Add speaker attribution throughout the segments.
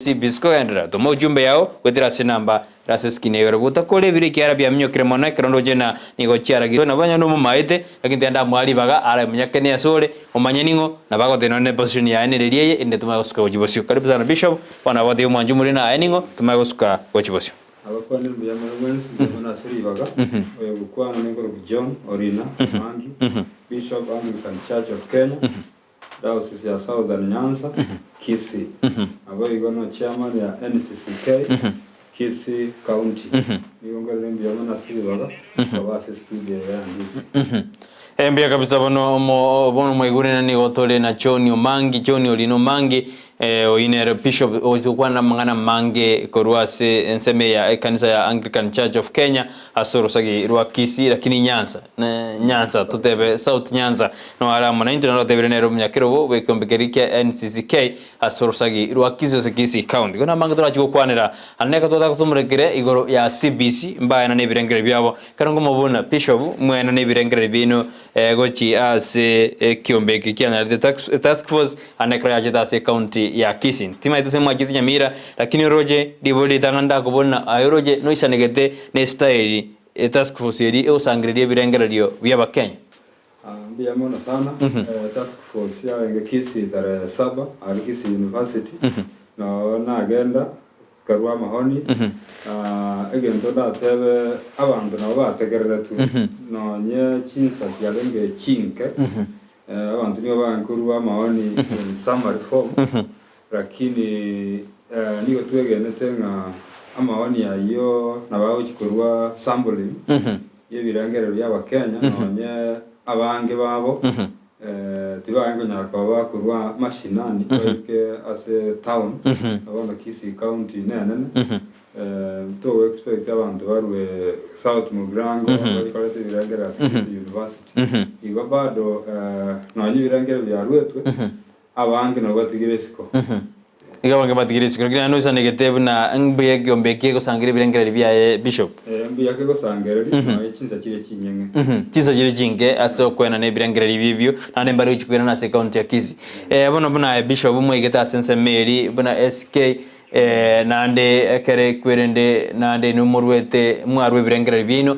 Speaker 1: CBC kogenderera, toma ojumbe yao goetera ase enamba ere ase eskini ya igoro. Gotakora ebiro ekiagera biaminyokire mono ekero ndoche na nigo chiaragirwe. Nabo onye nomomaete, lakini tiga ndamoa ribaga arabe omonyakeni ase ore, omanye ning'o, nabo agoteba nonye ne position yaye nereria eye, erinde tomanye gosuka gochia bosio. Karibu sana Bishop, bono nabo gotebia omwanchi omoriri naye ning'o, tomanye gosuka gochia bosio.
Speaker 2: Abakwane mbuya mono mwensi, mbuya mono ase ribaga. Oyo ogokwana ninkoroku John Orina Mwangi, Bishop Anglican Church of Kenya, Diocese ya Southern Nyanza, Kisii. Naboigo no chairman ya NCCK, Kisii County. Nigo nkorire mbuya mono ase ribaga koba ase studio eye ya Ndisi.
Speaker 1: Eh, mbuya kabisa bono omo bono mwaigure nigo tore na John Omangi, John Orina Omangi eh, oyio nere bishop ogochia gokwana amang'ana amange korwa ase ensemo eye ya ekanisa ya Anglican Church of Kenya ase orosagi rwa Kisii lakini Nyanza ne Nyanza totebe South Nyanza no are amo naintwe naro otebire nere omonyakerogo bw'ekeombe keria kia NCCK ase orosagi rwa Kisii gose Kisii County. Igo namange torachi gokwanera ande ekero totaka tomorekere igoro ya CBC mbaena na ebirengererio biabo ekero nkomobuna Bishop mwena na ebirengererio biaino gochia ase ekeombe eke kianyarete task force ande ekero yachete ase ecounty ya Kisii. Timanyeti gose mwachete Nyamira lakini oroche ribori ritang'ani ndakobuna aye oroche noisanegete ne style etask force eria egosangereria ebirengererio bia abakenya.
Speaker 2: Mbuya mono sana. Task force yarenge Kisii tarehe saba aria Kisii University noo nagenda nkarua amahoni egento ndatebe abanto nabo bategereretwe nonye chinsa chiarenge chinke abanto nigo barenge korua amahoni in summary form lakini nigo twegenete ng'a amahoni ayio nabo agochia korua sampling y'ebirengererio bi'Abakenya nonye abange babo tibarenge konyara koba bakorwa mashinani baike ase town, na bono Kisii county nenene, togo expect abanto barwe South Mugirango bache koreta ebirengererio ase Kisii University. Igo bado nonye ebirengererio biaruetwe, Abange nabo batigire isiko.
Speaker 1: Igo abange batigire isiko. Lakini naende oisanegete buna mbuya ekiombe eki egosangereria ebirengererio biaye Bishop.
Speaker 2: Ee, mbuya kegosangereria, nonya chinsa chiria chinyeng'e.
Speaker 1: Chinsa chiria chinke ase okoenana ebirengererio ebio naende mbare gochia koirana ase ecounty ya Kisii. Bono buna aye Bishop mwaigete ase ensemo eria buna SK Naende ekero ekwerende, naende inwe moruete, mwarua ebirengererio biaino,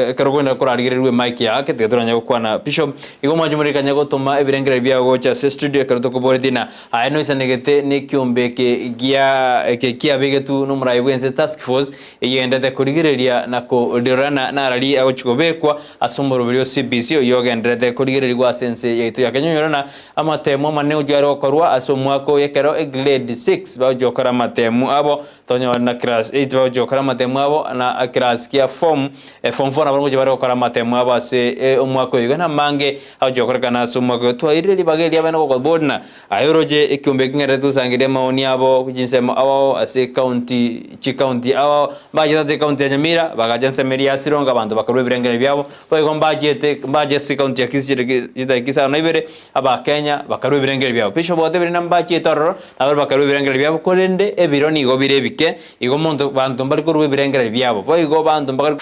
Speaker 1: ekero kogenda korarigererwe emic yake, tiga toranye gokwana Bishop, igo mwanche more kanya gotoma ebirengererio biao gocha ase estudio ekero tokoboretie na aye noisanegete na ekiombe eke gia eke kiabegetwe na omorai bwense task force, eyio egenderete korigereria na korora na narari agochia kobekwa ase omoroberi o CBC oyio ogenderete korigererigwa ase ense yaito ya Kenya. Onyore na Amatemu amanene gochia are gokorwa ase omwaka oyo ekero egrade 6 bagochia gokora amatemu abo, tonyore na class 8 bagochia gokora amatemu abo, na class kia form, form 4 nabo ngochia bare gokora amatemu abo ase omwaka oyo. Iga namange agochia gokorekana ase omwaka oyo. Twairire ribaga eria abene gokobori na aye oroche ekiombe eki ng'erete tosangererie amaoni abo chinsemo ao ase ecounty, chicounty ao, mbachete ase ecounty ya Nyamira, bagacha ensemo eria ya Sironga abanto bakarua ebirengererio biabo. Boigo mbachiete mbache ase ekaunti ya Kisii chitariki isano na ibere, Abakenya bakarua ebirengererio biabo. Bishop otebire ng'a mbachiete ororo, nabo bakarua ebirengererio biabo, korende ebiro nigo bire ebike, igo omonto banto mbari korua ebirengererio biabo. Boigo banto mbakari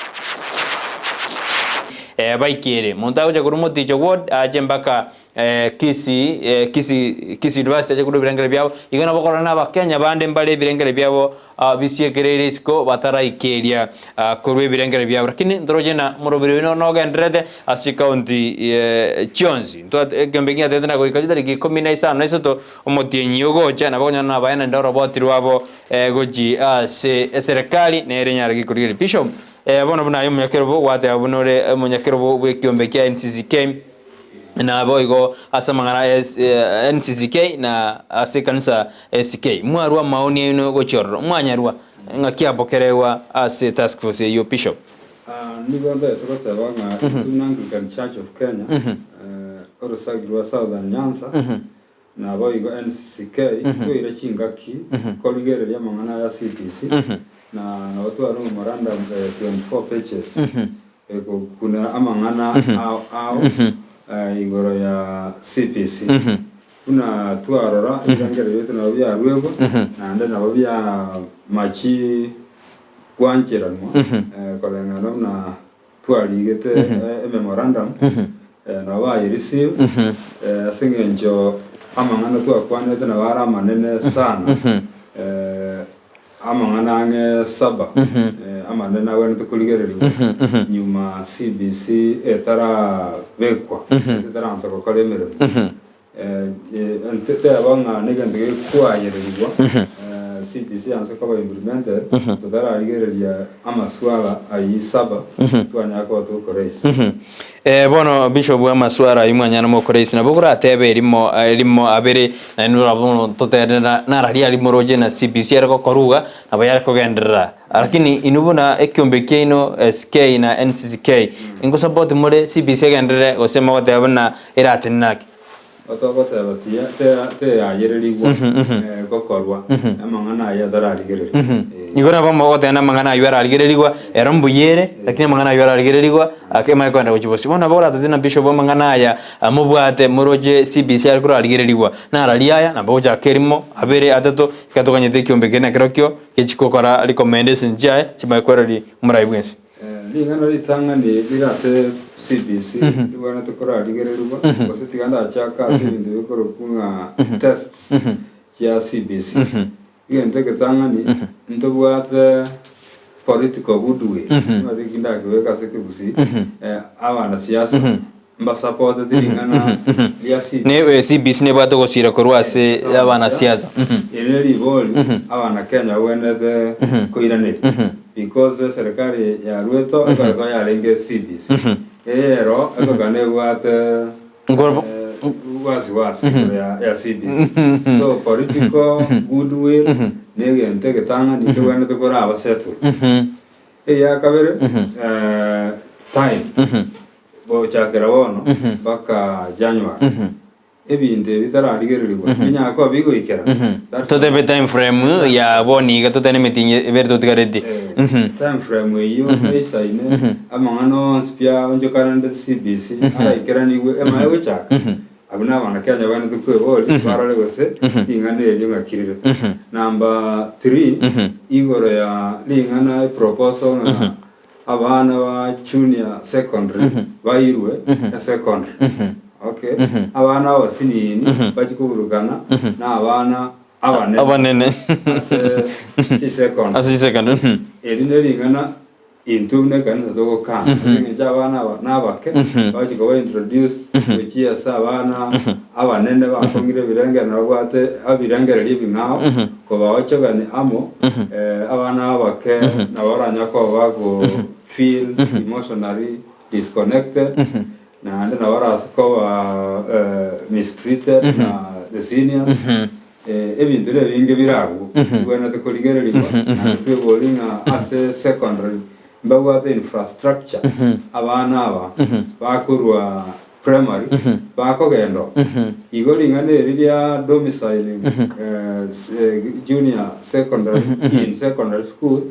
Speaker 1: baikere. Monto agocha korwa Moticho ward ache mpaka Kisii Kisii Kisii University ache korua ebirengererio biabo, igo nabo okorora ng'a Abakenya bande mbare ebirengererio biabo bisiekereire isiko bataraikeria korwa ebirengererio biabo. Lakini ntoroche ng'a omoroberi oino nogendererete ase chikaunti chionsi. Ekeombe eki ngatebete ng'a goika chitariki ikomi na isano na isato omotienyi ogocha nabo okonyora nabaye naende oroboti rwabo gochia ase eserekari nere enyare gekorigereria. Bishop, bono buna aye omonyakerobo gwateba buna ore omonyakerobo bw'ekiombe kia NCCK. Naboigo ase amang'ana a NCCK na ase ekanisa SK. Mwarua amaoni aino gochia ororo, mwanyarua ng'aki apokeregwa ase task force eyio Bishop.
Speaker 2: Nigo ntagete goteba ng'a intwe buna Anglican Church of Kenya, orosagi rwa Southern Nyanza, naboigo NCCK, toire chingaki korigereria amang'ana aya CBC, na nabo twarure memorandum eye 24 pages. Egokuna amang'ana ao ao igoro ya CPC. Buna twarora ebirengererio biaito nabo biaruegwa naende nabo biamachi gwancheranwa koreng'ana buna twarigete ememorandum nabo baye receive ase eng'encho. Amang'ana twakwanete nabo are amanene sana, amang'ana ang'e saba amanene agwenerete korigererigwa nyuma CBC etarabekwa gose etaransa gokora emeremo. Teba ng'a negento gekwayererigwa CBC yanse koba implemented totararigereria amaswala ayio saba twanyara koba tokoraise.
Speaker 1: Bono bishop amaswala ayio mwanyara mokoraise nabo oratebe erimo erimo abere naende nabo bono toterera nararia arimo roche na CBC ere gokoruga nabo yare kogenderera lakini inwe buna ekiombe kiaino SK na NCCK ingosupport more CBC egenderere gose mogoteba buna eratenene ake.
Speaker 2: Otogoteba tiya teyayererigwa gokorwa, amang'ana ayio atararigererigwa.
Speaker 1: Igo nabo mogoteba namang'ana ayio ararigererigwa, ero mbuya ere, lakini amang'ana ayio ararigererigwa, ake emanye kogenda gochia bosio. Bono nabo oratete na bishop amang'ana aya mobwate moroche CBC are korarigererigwa, nararia aya, nabo ogochaka erimo, abere, atato, ekero toganyete ekiombe keria nakerokio, gechia gokora recommendations chiaye, chimanye kwereri omorai bwensi.
Speaker 2: Ring'ana ritang'ani rire ase CBC ribwenerete korarigererigwa, gose tiga ndachake ase ebinto bikorokwa ng'a tests chia CBC. Egento egetang'ani, ntobwate political goodwill, nimanyete eki ndakebeke ase ekegusii, abanasiasa mbasapoteti ring'ana ria CBC.
Speaker 1: Ne CBC nebwate ogosira korwa ase abanasiasa.
Speaker 2: Eri ne ribori abanakenya bagwenerete koiraneria because eserikari ya Ruto ekoreka yarenge CBC eye ero ekoka nebwate wasiwasi igoro ya CBC so political goodwill ne egento egetang'ani kegwenerete koraba settled. Eya kabere time Gochakera bono mpaka January, ebinto ebi bitararigererigwa binyare koba bigoikera. That's
Speaker 1: Totebe time frame ya bono iga totebe nemetienyi ebere totigareti.
Speaker 2: Time frame eyio neisaine, amang'ana onsi pi aonchokananete CBC araikeranigwe emanye gochaka, abwo nabana Kenya bagwenerete kweboria barore gose ring'ana erio ng'aki rire. Number three, igoro ya ring'ana eproposal ng'a Abana ba junior secondary bairwe esecondary. Okay. Abana abasinini bachie koburukana na abana abanene
Speaker 1: Abanene.
Speaker 2: ase chisecondary.
Speaker 1: Ase chisecondary.
Speaker 2: Eri ne ring'ana intwe buna ekanisa togokana ase eng'encho abana aba nabake bachia koba introduced gochia ase abana abanene bakong'ire ebirengero nababwate ebirengererio ebing'ao Kobaochogania amo, abana abake nabo baranyare koba bago feel emotionally disconnected, naende nabo barase koba mistreated na the seniors, ebinto na ebinge bire abwo bibwenerete korigererigwa naende tweborie ng'a ase secondary mbabwate infrastructure abana aba bakorwa primary bakogenda oo. Igo ring'ana eri ria domiciling junior secondary in secondary school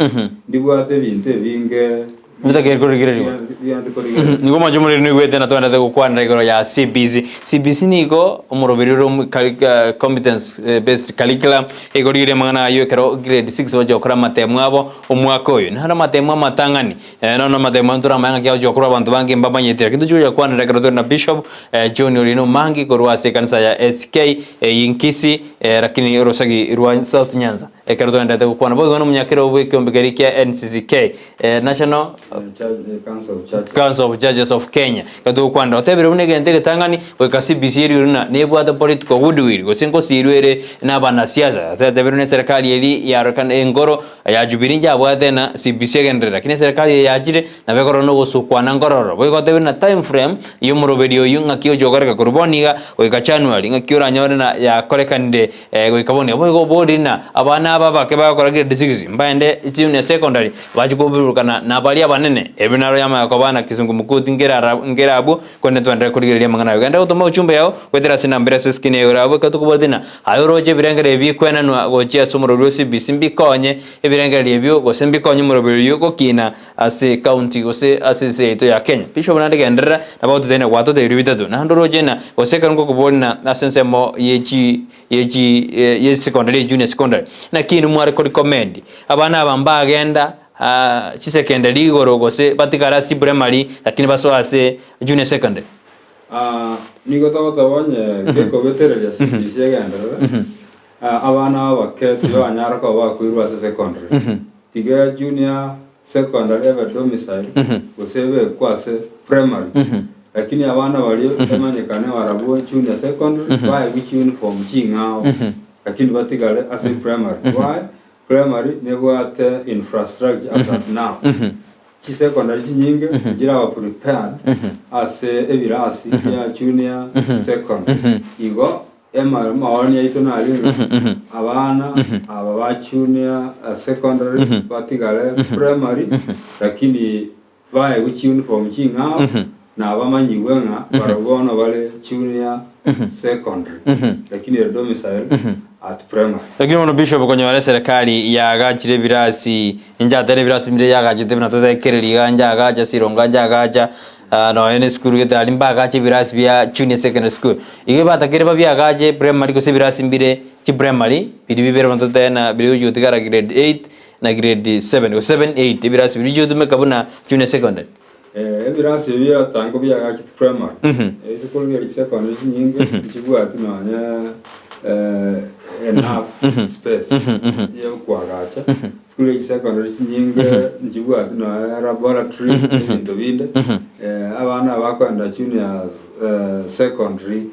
Speaker 2: ndibwate ebinto ebinge
Speaker 1: Bitakeire korigererigwa.
Speaker 2: bianti korigererigwa.
Speaker 1: Nigo mwanche omoreri noigwete na togendete gokwanera igoro ya CBC. CBC nigo omoroberi ore omo- curri- competence based curriculum egorigereria amang'ana aywo ekero grade six bagochia gokora amatemu abo omwaka oyo. Naende amatemu amatang'ani Nonya namatemo aye ntoramanye ng'aki agochia korwa abanto bange mbamanyeti, lakini tochia gocha kwanera ekero tore na Bishop John Orino Mangi korwa ase ekanisa ya SK eyio Nkisii lakini orosagi rwa South Nyanza ekero togenderete gokwana. Boigo nomonyakero bw'ekeombe keria kia NCCK National Council of Churches of Kenya ekero togokwanera otebire buna egento egetang'ani goika CBC erio buna nebwate political goodwill gose nkosirwa ere na abanasiasa ase atebire buna eserekari eria yarorekana enkoro Aya Jubilee njabwate na CBC egenderere, lakini eserekari eye yachire nabo ekorora na ogosukwana nkororo. Boigo otebire na time frame ya omoroberi oyio ng'aki ogochia gokoreka korwa bono iga goika January ng'aki oranyore na yakorekanire goika bono iga. Boigo oborire na abana aba abake bagokora grade six mbaende junior secondary bachie koburukana na baria abanene. Ebio naro yamanya koba na kizungumkuti nkere nkere abwo korende twenderere korigereria amang'ana ayio. Genda gotoma ochumbe yao goetera ase enamba ere ase eskrini yaye ore abwo ekero tokobwatia na Aye oroche ebirengererio bikwenanwa gochia ase omoroberi o CBC mbikonye ebirengererio ebio gose mbikonye omoroberi oyio gokina ase county gose ase ense yaito ya Kenya. Bishop naende genderera nabo agototebia ng'a gwatotebirie bitato naende oroche ng'a gose ekero ngokoboria ng'a ase ensemo ye chi ye chi ye secondary ye junior secondary naki inwe mware ko recommend abana aba mbagenda chisecondary igoro gose batigare ase chiprimary lakini basoe ase junior secondary.
Speaker 2: Ah, nigo togoteba onye gekobetereria CBC egenderere, ah, abana abake tibanyara koba bakoirwa ase secondary. Tiga junior secondary ebe domicile gose ebekwe ase primary. Lakini abana baria emanyekane barabwo junior secondary baegwe chiuniform ching'ao lakini batigare ase primary. Why? Primary nebwate infrastructure as at now. Chisecondary chinyinge tichiraba prepared ase ebirasi bia junior secondary. Igo ema maoni aito naria ng'a abana aba ba junior secondary batigare primary lakini baegwe chiuniform ching'ao na bamanyigwe ng'a barabwo bono bare junior secondary lakini ere domicile at primary.
Speaker 1: Lakini bono Bishop konyora eserekari yaagachire ebirasi, inche atera ebirasi bire yagachete buna totekereri iga inche agacha Sironga inche agacha ah, nonya na esukuru gete aria mbagache ebirasi bia junior secondary school. Igo batakeire babiagache primary gose ebirasi mbire chiprimary biria bibere bono totebe na biria ogochi gotigara grade eight na grade seven gose seven eight ebirasi biria bigotumeka buna junior secondary.
Speaker 2: Ebirasi ebi biatango biagachete primary, esukuru bia secondary chinyinge nchibwati nonye enough space ya okoagacha. Esukuru ya secondary chinyinge nchibwati nonye laboratories ebinto binde. Abana aba bakoenda junior secondary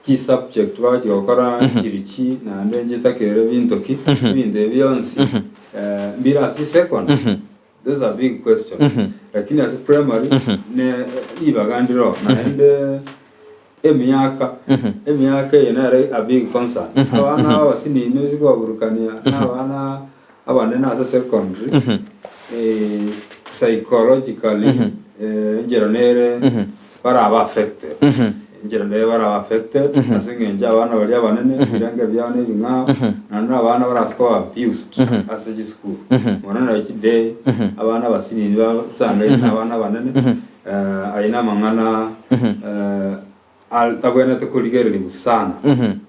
Speaker 2: chisubject bagochia gokora chirichi naende nchitakere binto ki, ebinto ebi bionsi mbire ase chisecondary. Those are big questions. Lakini ase primary ne ribaga ndiro naende emiaka emiaka eye nere a big concern. Abana aba abasinini ase kobaburukania na abana abanene ase secondary eh, psychologically eh, enchera nere baraba affected. Enchera nere baraba affected ase eng'encho abana baria abanene ebirenge biabo na ebing'ao naende na abana barase koba abused ase chisukuru. Mono nabo chiday abana abasinini basangaine na abana abanene ayio na amang'ana al tabwenerete korigereriwa sana.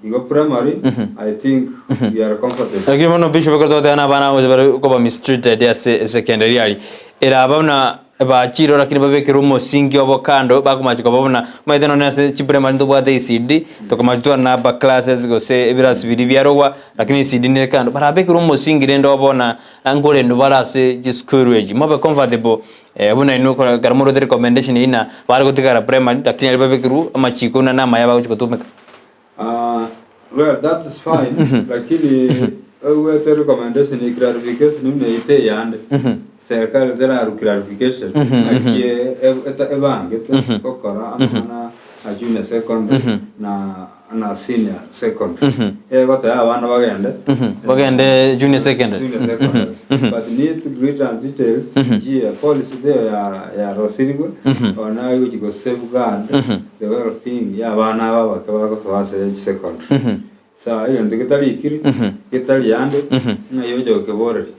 Speaker 2: Igo primary I think we are comfortable.
Speaker 1: Lakini bono Bishop ekero togoteba na abana gocha bare koba mistreated ase secondary aria, eraba buna Bachire lakini babekerwe omosingi obo kando bakomacha koba buna omanyete nonye ase chiprimary ntobwate ECD tokomacha tware na upper classes gose ebirasi biria biarogwa lakini ECD nere kando barabekerwe omosingi rende obo na nkorendwa bare ase chisukuru echi mobe comfortable buna inwe ekero ekero morwete recommendation eywo na bare gotigara primary lakini aria babekerwe amachiko buna namaya bagochi gotumeka.
Speaker 2: Well that is fine lakini oigwete recommendation ya clarification buna eye teyande serikali teraru clarification naki ebangete gokora amang'ana a junior secondary na na senior secondary egoteba abana bagende
Speaker 1: Bagende junior secondary.
Speaker 2: junior secondary but need written details njia policy there ya yarosirigwe ona egochi go safeguard The well being y'abana aba abake bagosoa ase chisecondary. Sawa egento getarikiri, getari ande, ng'ai oche gokeboreria.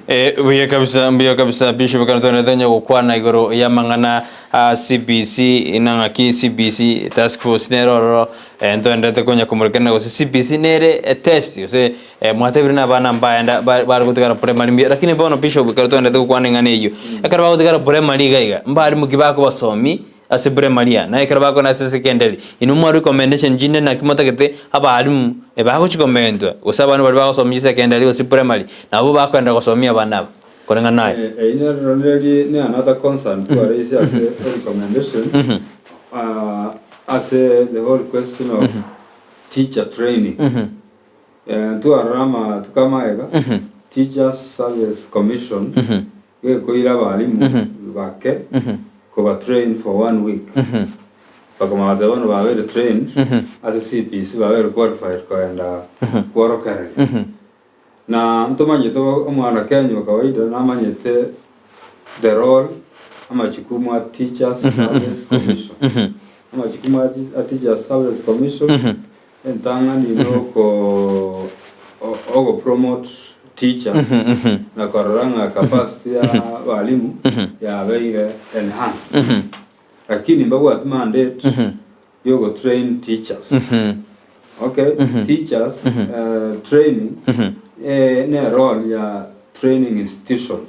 Speaker 1: Eh, buya kabisa mbuya kabisa bishop ekero twenderete onye gokwana igoro y'amang'ana a CBC na ng'aki CBC task force nere ororo eh, ntwenderete konya komorekana gose CBC nere etest gose eh, mwatebire na abana mbaenda ba- bare gotigara primary mbuya lakini bono bishop ekero twenderete gokwana eng'ana eyio ekero bagotigara primary iga iga mbarimu ki bakobasomi Ase primary na ekero bakona ase secondary, inwe mwarue recommendation chinde naki motagete abalimu bagochikomentwa gose abana baria bagosomia secondary gose primary nabwo bakoenda gosomia abana aba koreng'ana naye.
Speaker 2: Eyio nero neri ne another concern twaraisia ase recommendation ase the whole question of teacher training. Ntwarora amatuko amagega Teachers Service Commission Gekoira abalimu bake koba train for one week bakamanya goteba bono babeire trained ase CPC babeire qualified kogenda kworokereria. Na ntomanyete omwana Kenya wa kawaida namanyete the role amachukumu a Teachers Service Commission. Amachukumu a Teachers Service Commission Entang'ani noko ogo promote teachers na korora ng'a capacity ya abalimu yabeire enhanced. Lakini mbabwati mandate yogo train teachers. Okay, teachers training ne role ya training institutions.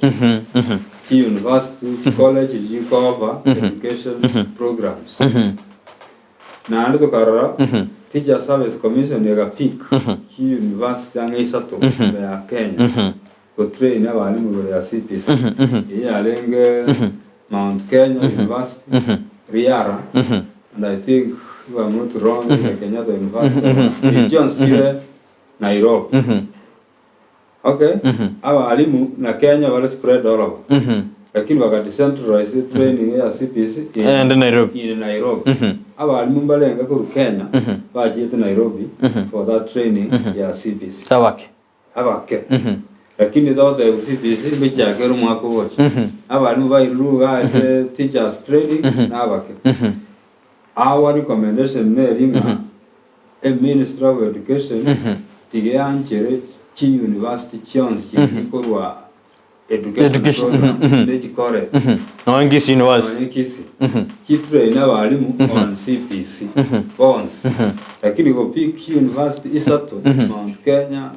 Speaker 2: Chi university, chi college chiko offer education programs. Naende tokarora Teacher Service Commission ega pick chi university ang'e isato ime ya Kenya go train abalimu igoro ya CBC. Eyio yarenge Mount Kenya University, Riara, and I think if I'm not wrong, Kenyatta University. Echio chionsi chire Nairobi. Okay, abalimu na Kenya bare spread all over. Lakini baka decentralize training ya CBC in,
Speaker 1: Ende Nairobi.
Speaker 2: in Nairobi. Abalimu mbarenge korwa Kenya bachiete Nairobi for that training ya CBC.
Speaker 1: Abake.
Speaker 2: Abake. Lakini togoteba CBC ngochiakera omwaka ogocha. Abalimu bairirwe iga ase teachers training na abake. Our recommendation neri ng'a E Ministry of Education tiga eanchere chi university chionsi chiria chikorwa education
Speaker 1: Education,
Speaker 2: program
Speaker 1: mhm, mhm.
Speaker 2: ne chi college
Speaker 1: Nonya Kisii University.
Speaker 2: nonye Kisii chi train abalimu on CBC bonsi lakini go pick chi university isato Mount Kenya,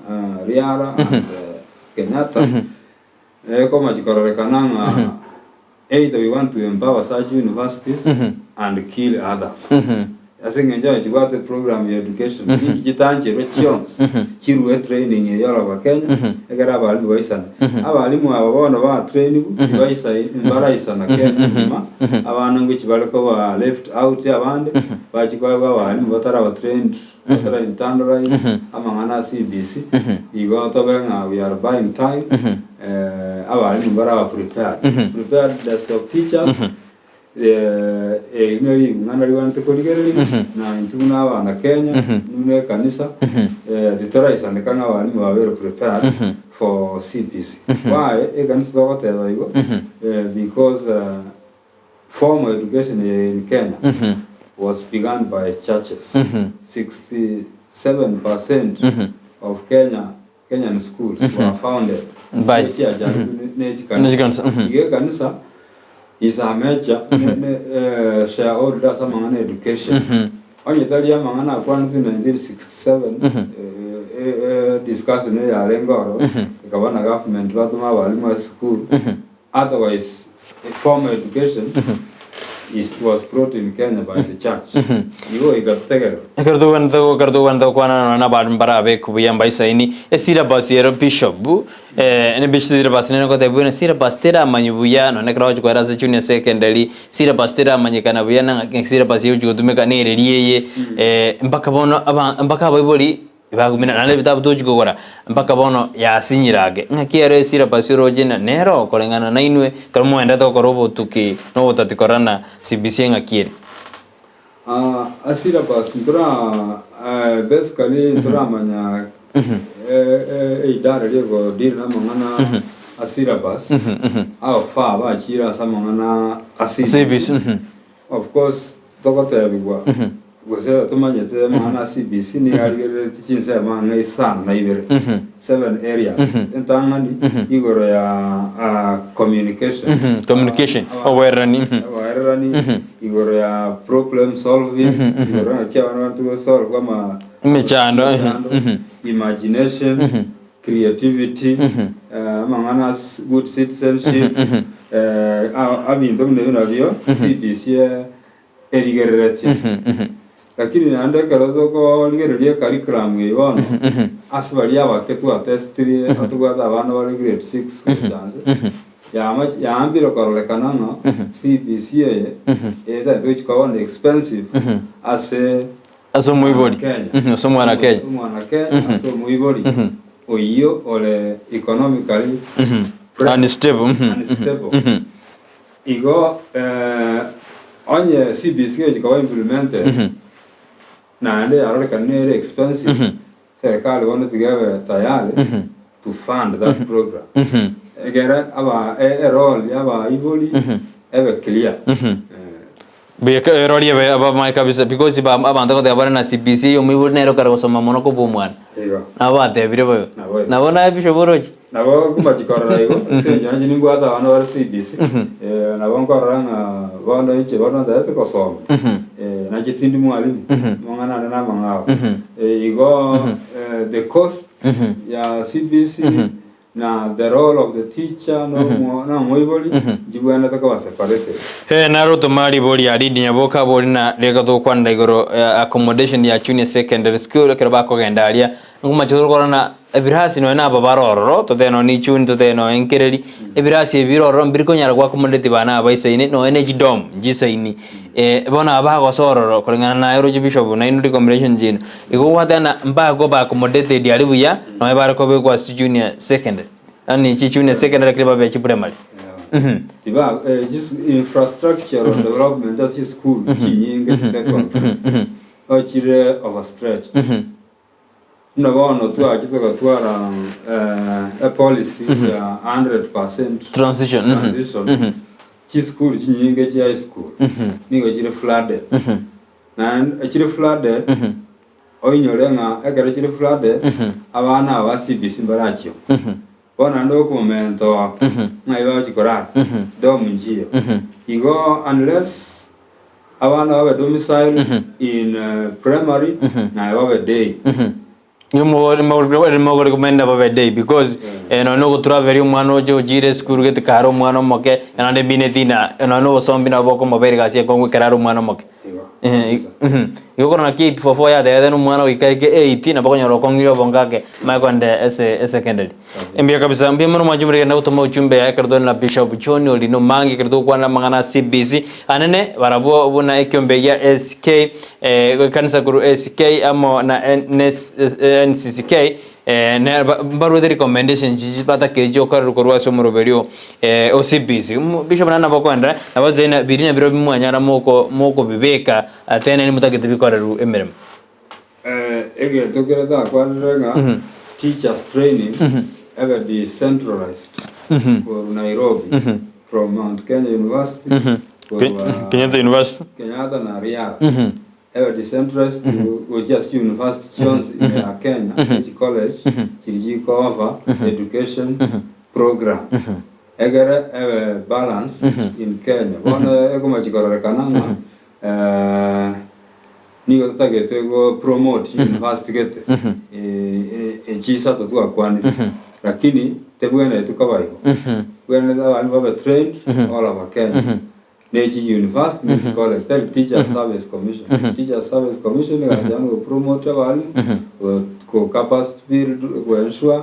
Speaker 2: Riara and Kenyatta ekomachi kororekana ng'a Either we want to empower such universities and kill others. Ase eng'encho onye chibwate program ya education, ninki chitancherwe chionsi chirue training eye oroba Kenya, ekero abalimu baisane. Abalimu aba bono ba trainigwe tibaisai mbaraisana Kenya engima, abana ngochi bare koba left out abande, bachia koegwa abalimu bataraba trained, batara internalize amang'ana a CBC, igo tobe ng'a we are buying time, Abalimu mbaraba prepared, preparedness of teachers, eri ne ring'ana rigwenerete korigereria, na intwe buna abana Kenya, buna ekanisa, titoraisaneka ng'a abalimu babeire prepared for CBC. Why ekanisa togoteba igo? Because formal education in Kenya was begun by churches. 67% of Kenya Kenyan schools were founded
Speaker 1: By-
Speaker 2: chiachagetwe ne chikanisa.
Speaker 1: Nechikanisa, mhm.
Speaker 2: Iga ekanisa is a major ne, ne, eh, shareholder ase amang'ana education. Onye tari amang'ana akwanetwe 1967 eh, eh, eh, discussion eyarenge ororo ekaba na government batoma abalimu ase esukuru Otherwise formal education is was brought in Kenya by the church. Igo igatotegerera.
Speaker 1: Ekero togwenerete ekero togwenerete gokwana nonya na abanto mbarabe buya mbaisaini, esyllabus ero bishop, eh, ne syllabus nere ngotebia buna syllabus teramanywa buya nonya ekero ogochi koera ase junior secondary, syllabus teramanyekana buya na ng'aki syllabus egochi gotumeka nereri eye, mpaka bono aba mpaka abaibori Bagumina, naende ebitabu tochi kogora, mpaka bono yasinyire ake. Ng'aki ero esyllabus oroche na nero koreng'ana nainwe, ekero moendete gokora obotuki na obotati korora na CBC ng'aki ere.
Speaker 2: Ah, a syllabus ntora basically ntoramanya eidara riego deal na amang'ana a syllabus how far bachire ase amang'ana a CBC.
Speaker 1: CBC, mhm.
Speaker 2: Of course togotebigwa gose tomanyete amang'ana a CBC nigo arigereretie chinsemo ang'e isano na ibere, seven areas. Entang'ani igoro ya communication.
Speaker 1: Communication, oboererani.
Speaker 2: Oboererani, igoro ya problem solving, igoro naki abana banto gosolve ama
Speaker 1: Emechando,
Speaker 2: emechando, imagination, creativity, amang'ana as good citizenship, abinto buna ebio nabio CBC erigereretie. Lakini naende ekero tokorigereria ecurriculum eye bono, ase baria abake twatestirie, tobwate abana bare grade six gocha nse, yama yaambire kororekana ng'a CBC eye, etari tochi koba bono expensive ase
Speaker 1: Ase omoibori.
Speaker 2: Kenya.
Speaker 1: Ase omwana Kenya.
Speaker 2: Omwana Kenya ase omoibori oyio ore economically
Speaker 1: Unstable.
Speaker 2: Unstable. Igo onye CBC egochia koba implemented naende yarorekana nere expensive, serikali bono tiga ebe tayari to fund that program. Ekere aba erole ya abaibori ebe clear.
Speaker 1: Buya erori ebe abamae kabisa because ba abanto goteba bare na CBC eye omoibori nere okare gosoma mono kobua omwana.
Speaker 2: Igo.
Speaker 1: Nabo batebire boigo.
Speaker 2: Nabo igo.
Speaker 1: Nabo naye bishop oroche?
Speaker 2: Nabo nkomachi korora igo, ase eng'encho inche nimbwate abana bare CBC, nabo nkorora ng'a bono inche bono ntagete gosoma, nainche tindi mwalimu, amang'ana ane namang'ao. Igo the cost ya CBC. Na the role of the teacher na omo- na omoibori nchibwenerete koba separated.
Speaker 1: Ee, naro otoma ribori ya Lindi Nyaboka abori na reka togokwanera igoro ya accommodation ya Junior Secondary School ekero bakogenda aria nkomache tokora na ebirasi nonya na aba bare ororo totebe nonya Ichuni totebe nonya Nkereri ebirasi ebi bire ororo mbiri konyara go accommodate bana aba baisaine nonya na echidorm nchisaini bono aba bagosa ororo koreng'ana naye oroche bishop nainwe recommendation chiaino Igo gwateba na mbakoba accommodated aria buya nonya bare kobekwa ase junior secondary yaani chi junior secondary lakini babe chi primary.
Speaker 2: Yeah. Tiba eh, chis infrastructural development ase chisukuru chinyinge secondary ochire overstretched. Buna bono twachia togatwara eh, a policy ya 100%
Speaker 1: Transition.
Speaker 2: transition chisukuru chinyinge chia high school nigo chire flooded. Naende chire flooded, oinyore ng'a ekero chire flooded, abana aba ba CBC mbarachio. Bono naende okomenta oo, ng'ai bagochi korara? Dorm nchiyo. Igo unless abana babe domiciled in primary naye babe day.
Speaker 1: Nigo mogoremenda babe day because nonya na ogotraveria omwana oche ochire esukuru gete kare omwana omoke naende emineti na nonya na obosombi nabo bokomobera egasi ekong'u ekero are omwana omoke. Igo korwa naki 844 yatebete na omwana goika aike eight nabo okonyora okong'ire obongo ake amanye kogenda ase esecondary. Mbuya kabisa, mbuya mono mwanche more genda gotoma ujumbe yaye ekero tore na Bishop John Orino Omange ekero togokwana amang'ana a CBC anene barabwo buna ekiombe gia SK ekanisa korwa SK amo na NS NCCK ne mbaruete recommendation chichi batakeire chiokorerwa korwa ase omoroberio o CBC. Bishop naende nabo okoenderea nabo totebe biria nabirobio mwanyara moko mokobibeka tene nimotagete bikorerwe emeremo.
Speaker 2: Egento keria takwanire ng'a teachers training ebe decentralized korwa Nairobi, from Mount Kenya University, korwa
Speaker 1: Kenyatta University.
Speaker 2: Kenyatta na Riara, ebe decentralized gochia ase chiuniversity chionsi ime ya Kenya, echi college chiria chiko offer education program, egere ebe balance in Kenya. Bono ekomachi kororekana ng'a Nigo totagete go promote university gete echi isato twakwanire lakini tebwenereti koba igo bwenerete abana babe trained all over Kenya ne echi university ne echi college tari teachers service commission teachers service commission egasi yabo no go promote abalimu go capacity build go ensure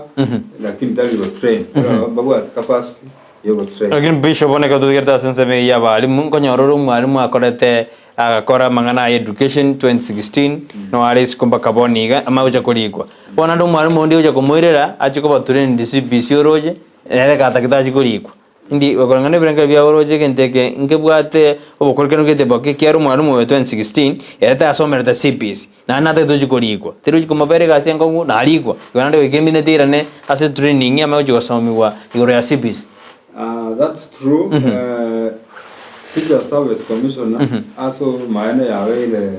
Speaker 2: lakini tari go train mbabwati capacity yo go train.
Speaker 1: Lakini bishop bono ekero totigerete ase ensemo eyio ya abalimu nkonyora ore omwalimu akorete Agakora amang'ana aya Education 2016 no are isiko mpaka bono iga amanye gocha korikwa. Bono naende omwalimu onde ogocha komoirera ache koba trained CBC oroche nere gatagete ache korikwa. Indi koreng'ana ebirengererio biago oroche egento eke nkebwate obokorokanu gete boke ekiagera omwalimu oyo 2016 ere tasomerete CBC naende natagete ochi korikwa. Teri ochi komobera egasi enkong'u narikwa. Igo naende goika emineti eirane ase training amanye gochi gosomiwa igoro ya CBC.
Speaker 2: That's true Teacher Service Commissioner ase obomaene yabeire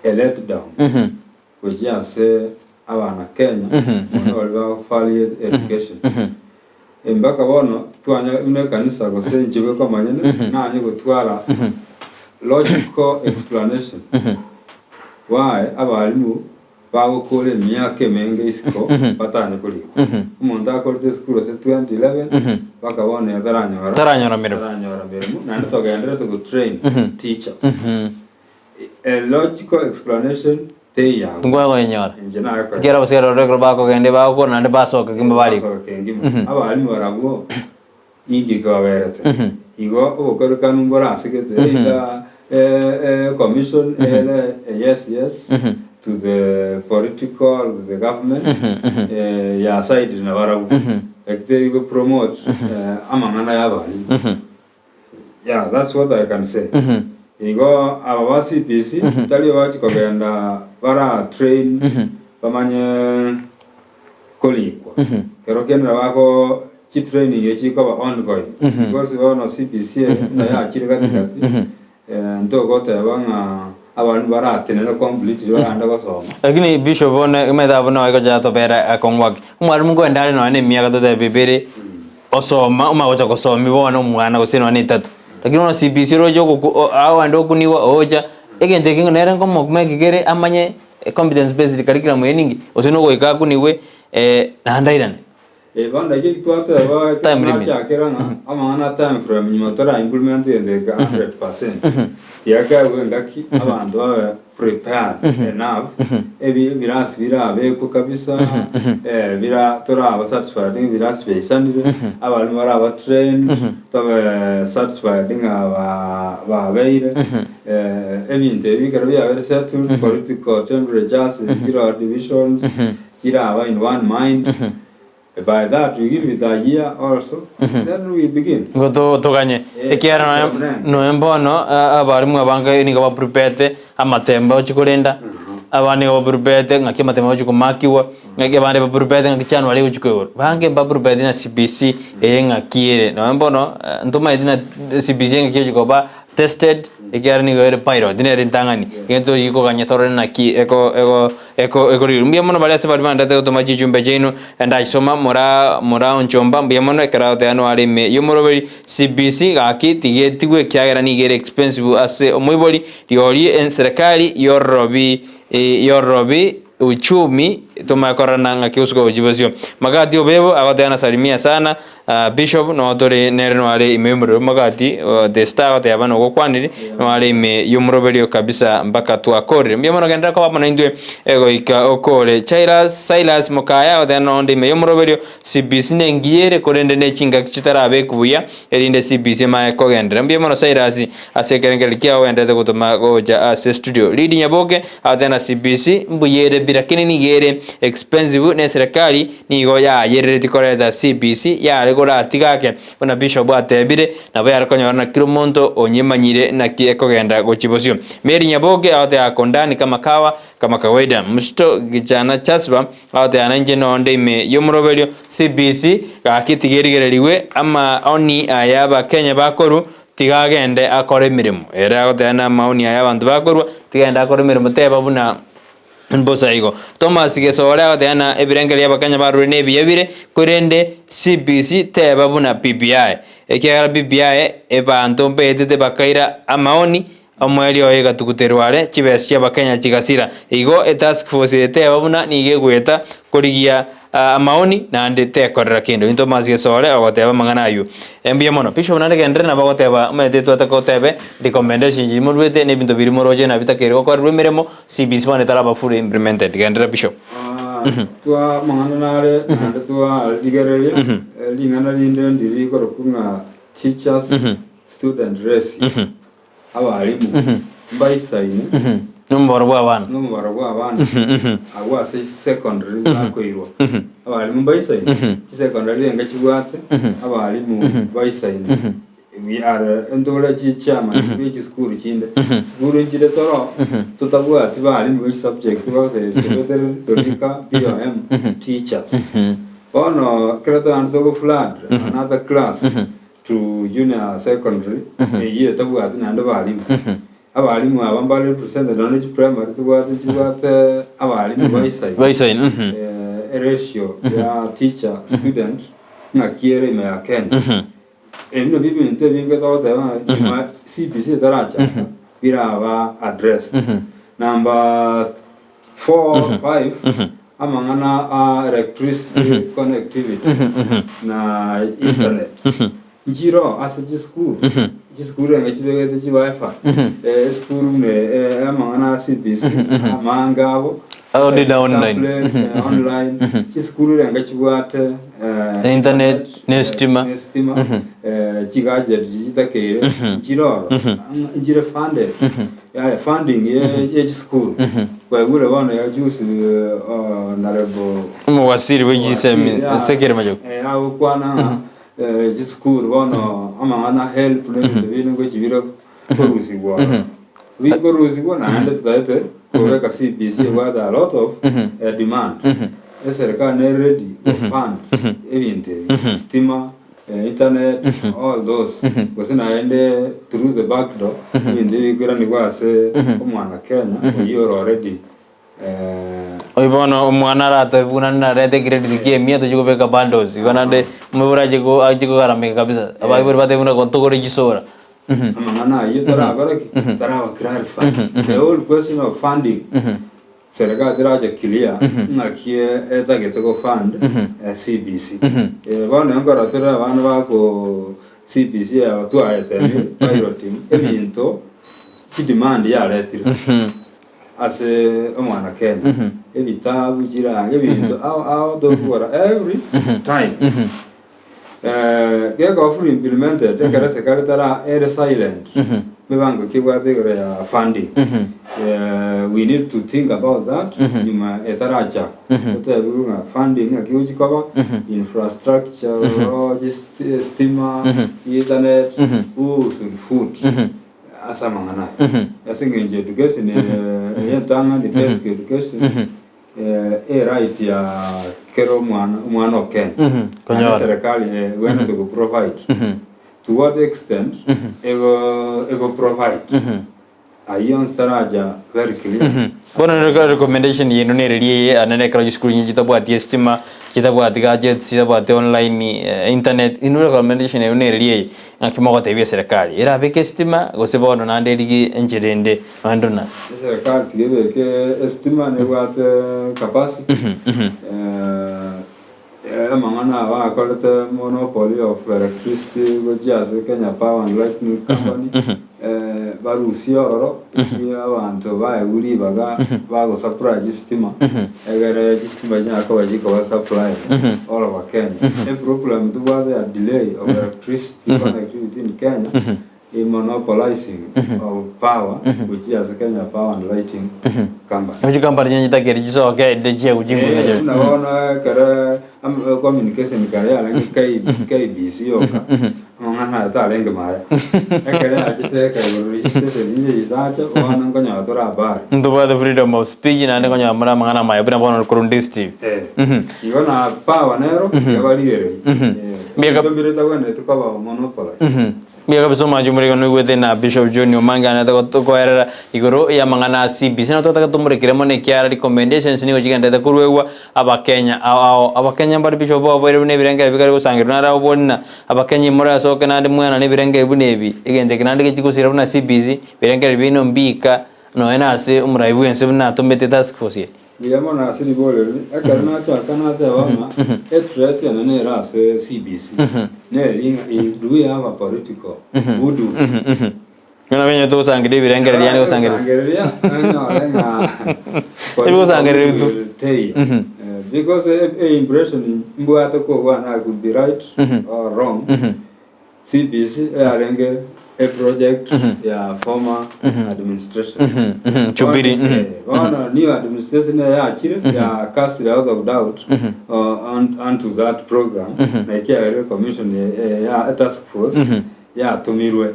Speaker 2: a let down gochia ase abana Kenya mono baria bafaria education mpaka bono twanya buna ekanisa gose inche bweka omonyene nanye gotwara logical explanation why abalimu Bagokora emiaka emenge isiko batanye korikwa. Omonto akorete esukuru ase 2011 mpaka bono iga taranyora
Speaker 1: Taranyora meremo.
Speaker 2: taranyora meremo naende togendererete go train teachers. A logical explanation teiyo abwo.
Speaker 1: Nkwakoyenyora.
Speaker 2: Inche naye
Speaker 1: Ekiagera abasigari barobwo ekero bakogenda bagokora naende basoka kegima barikwa.
Speaker 2: Basoka kegima. Abalimu barabwo Inki kebaberete? Igo obokorekanu mborasegete either commission ere a yes yes to the political to the government ya side na barabwo like teri go promote amang'ana ya abalimu yeah that's what I can say igo aba ba CBC tari bachi kogenda bara train bamanye korikwa. Kero kende nabo bako chitraining echi chikoba ongoing because bono CBC eye buna yachire gati gati ntogoteba ng'a abandu baratenene completely barande gosoma.
Speaker 1: Lakini bishop bono omanyete abwo nabo egocha tobera akong'u ake. Omwalimu nkoenda are nonya na emiaka totebe ebere osoma omanye gocha gosomia bono omwana gose nonya na etato. Lakini bono CBC oroche ogoku agoenda okuniwa ocha egento eke nere nkomokima ekegere amanye Competence based curriculum eye ninki? Gose nogoika akunigwe naende airane.
Speaker 2: Eh, bono ekio twateba
Speaker 1: Time limit.
Speaker 2: nachakera ng'a amang'ana time frame nyuma tora implement egento eke 100%. Tiakebwa engaki abanto babe prepared enough ebi ebirasi birabekwe kabisa eh, bira toraba satisfied ng'a ebirasi biaisanire abalimu baraba trained tobe satisfied ng'a ba babeire eh, ebinto ebi ekero biabeire settled political temperatures chiro divisions Chiraba in one mind, by that we give it a year also, then we begin.
Speaker 1: Nigo toganye
Speaker 2: Eh,
Speaker 1: ekiagera nonya
Speaker 2: nonye.
Speaker 1: nonya mbono abarimu abange nigo baprepete amatembe ochi korenda, abande nigo baprepete ng'aki amatembe agochi komakigwa, ng'aki abande baprepete ng'aki chianuari egochi koigorwa. Bange mbaprepeti na CBC eye ng'aki ere. Nonya mbono ntomaeti na CBC engaki egochi koba tested ekiagera nigo ere pilot nere entang'ani, egento gikoganya torore naki eko ego eko ekorigerwa. Mbuya mono baria ase baria bandete gotoma chichumbe chiaino, ndachisoma mora mora onchomba mbuya mono ekero agoteba noare ime y'omoroberi CBC gaki tigetigwe ekiagera nigo ere expensive ase omoibori, rirorio enserekari yororobi yororobi uchumi tomanye kororana ng'aki gosuka gochia bosio. Magati obebo agoteba nasalimia sana. Bishop noo tore nere noare ime y'omorero magati the star agoteba nogokwanire noare ime y'omoroberio kabisa mpaka twakorire mbuya mono genderera koba amo naintwe goika okore Jairus Silas Mokaya agoteba nonde ime y'omoroberio CBC nengiya ere korende ne chingaki chitarabekwa buya erinde CBC emanye kogenderera mbuya mono Silas ase ekerengererio kiao ogendererete gotoma gocha ase studio Lydie Nyaboke agoteba na CBC mbuya ere pi lakini nigo ere expensive ne eserekari Nigo yayerereti koreta CBC yare koratiga ake, buna Bishop atebire, nabo yare konyora na kera omonto onyemanyire naki ekogenda gochia bosio. Mary Nyaboke agoteba ako ndani kama kawa kama kawaida. Msito Gichana Chasba agoteba nainche nonde ime yomoroberio CBC gaki tiga erigererigwe amaoni aya abakenya bakoru tiga agende akore emeremo. Ere agoteba namaoni aya abanto bakorwa tiga agende akore emeremo teba buna Mbosa igo. Thomas Gesore agoteba ng'a ebirengererio Abakenya barure nebiya bire, korende CBC teba buna BBI. Ekiagera BBI ebanto mbaetete bakaira amaoni, omoerio oye egatuguterwa are, chibesa chia Abakenya chigasira. Igo etask force eye teba buna nigo egoeta korigia amaoni naende tekorera kende. Oyio Thomas Gesore ogoteba amang'ana aywo. Mbuya mono. Bishop naende genderera nabo ogoteba omanyete twataka otebe recommendation chiria moruete na ebinto biria moroche nabitakeire gokorerwa emeremo. CBC bono etaraba fully implemented. Genderera Bishop.
Speaker 2: Ah, twa amang'ana nare naende twarigereria eh, ring'ana rinde ndiri rikorokwa ng'a teachers student ratio abarimu mbaisaine
Speaker 1: Nomobaro bwa abana.
Speaker 2: nomobaro bwa abana abwo ase secondary bakoirwa abarimu mbaisaine chisecondary enga chibwate abarimu baisaine We are ntore chichairman bwe chisukuru chinde. Sukuru nchire toro totabwati barimu be chisubject gose torika BOM teachers. Bono ekero togenda togo flood another class to junior secondary eyio etabwati naende barimu. Abarimu aba mbare represented nonya ne chiprimary tobwate chibwate abarimu baisaine.
Speaker 1: Baisaine, mhm.
Speaker 2: Eh, ratio ya teacher student ng'aki ere ime ya Kenya. Ebi nabio ebinto ebinge togoteba ng'a nyuma CBC etarachaka biraba addressed. Number four, five, amang'ana a electricity connectivity na internet nchiroo ase chisukuru, chisukuru enge chibegete chi wifi, esukuru buna amang'ana a CBC amange abo
Speaker 1: Audit na online.
Speaker 2: tablet, online chisukuru renge chibwate
Speaker 1: Internet, ne estima.
Speaker 2: ne estima chigadget chitakeire nchiroro nchire funded yaya funding ye ye chisukuru kwaigure bono ya juzi honorable
Speaker 1: Omowasiri bwe chisemi Ezekiel Machogu.
Speaker 2: agokwana ng'a chisukuru bono amang'ana help na ebinto binde ngochibire korusigwa ororo. Bikorusigwa naende totagete kobeka CBC ebwate a lot of demand. Eserekari nere ready go fund ebinto ebi, stima, internet, all those. Gose naende through the back door, ebinto ebi bikoiranigwa ase omwana Kenya oyio ore already
Speaker 1: Oyio bono omwana aratoe buna narete ecredit kia emia tochia kobeka bundles igo naende omoibori ache ko ache kogarameka kabisa abaibori batebe buna togore chisora.
Speaker 2: Amang'ana ayio torakore ki? Toraba clarify. The whole question of funding. Serikali terache clear ng'aki etagete go fund CBC. Bono nkorora tore abana bako CBC aba twaetemire piloting ebinto chidemand yaretire ase omwana Kenya. Ebitabu, chirangi, ebinto ao ao tokogora every time. Gekoba fully implemented ekero serikali tara ere silent mibango ki ebwate igoro ya funding we need to think about that nyuma etarachakwa totebiwe ng'a funding ng'aki egochi koba infrastructure stima internet who should foot ase amang'ana aya ase eng'encho education eye entang'ani basic education E right ya kera omwana, omwana o Kenya. Naende
Speaker 1: Konyora.
Speaker 2: serikali egwenerete go provide. To what extent ego ego provide. Ayio onsi taracha very clear.
Speaker 1: Bono nere recommendation yenu nere rieye ane nekero chisukuru nyingi chitabwati estima, chitabwati gadgets, chitabwati online, internet, inwe recommendation yenu nere rieye ng'aki mogotebia eserekari, erabeke estima gose bono naende erige enchera ende Naende na.
Speaker 2: Eserekari tiga ebeke esitima nebwate capacity amang'ana aba akorete monopoly of electricity gochia ase Kenya Power and Lightning Company barusie ororo ekio abanto baegwe ribaga bagosupply chistima egere chistima chinyare koba chikoba supplied all over Kenya. Eproblem tobwate ya delay of electricity connectivity in Kenya A monopolising of power gochia ase Kenya Power and Lighting Company.
Speaker 1: Gochi company chinye chitakeri chisoke ende chiagu chinguru
Speaker 2: Eh,
Speaker 1: nacho.
Speaker 2: buna bono ekero am- communication kare yarenge K- KBC yoka amang'ana aya tarenge maya ekero yachete ekaigorwa registration inche itacha bono nkonyora tore habari
Speaker 1: Ntobwate freedom of speech naende nkonyora more amang'ana amaya buna bono korwa district.
Speaker 2: Eh, igo na power nero ebarigereria
Speaker 1: Mbiaka-
Speaker 2: ebinto mbire etabwenereti koba monopolized
Speaker 1: Mbuya kabisa omwancho omorega noigwete na Bishop John Omange anete gotokoerera igoro y'amang'ana a CBC. Nabo twataka tomorekere mono ekiara recommendations nigo chigenderete koruegwa abakenya ao ao. Abakenya mbare Bishop oboire buna ebirengere bikare gosangerwa naro obori na abakenya imore asoke naende mwenane ebirengere buna ebi. Egento eke naende gechi gosira buna CBC, ebirengere biaino mbika nonya na ase omorai bwense buna atomete task force eye.
Speaker 2: Mbuya mono ase ribori eri. Ekero nachaka nateba ng'a ethreat ene nere ase CBC, neri ng'a do we have a political goodwill?
Speaker 1: Buna benyete gosangereria ebirengererio yaani gosangereria.
Speaker 2: Gosangereria, onyore ng'a
Speaker 1: Ebigosangereria tu.
Speaker 2: goodwill teiyo. Because e impression mbwate kobua I could be right or wrong, CBC yarenge a project ya former administration.
Speaker 1: Jubilee,
Speaker 2: Bono, bono new administration eyachire ya cast out of doubt onto that program na ekiagera commission ya task force yatomirwe.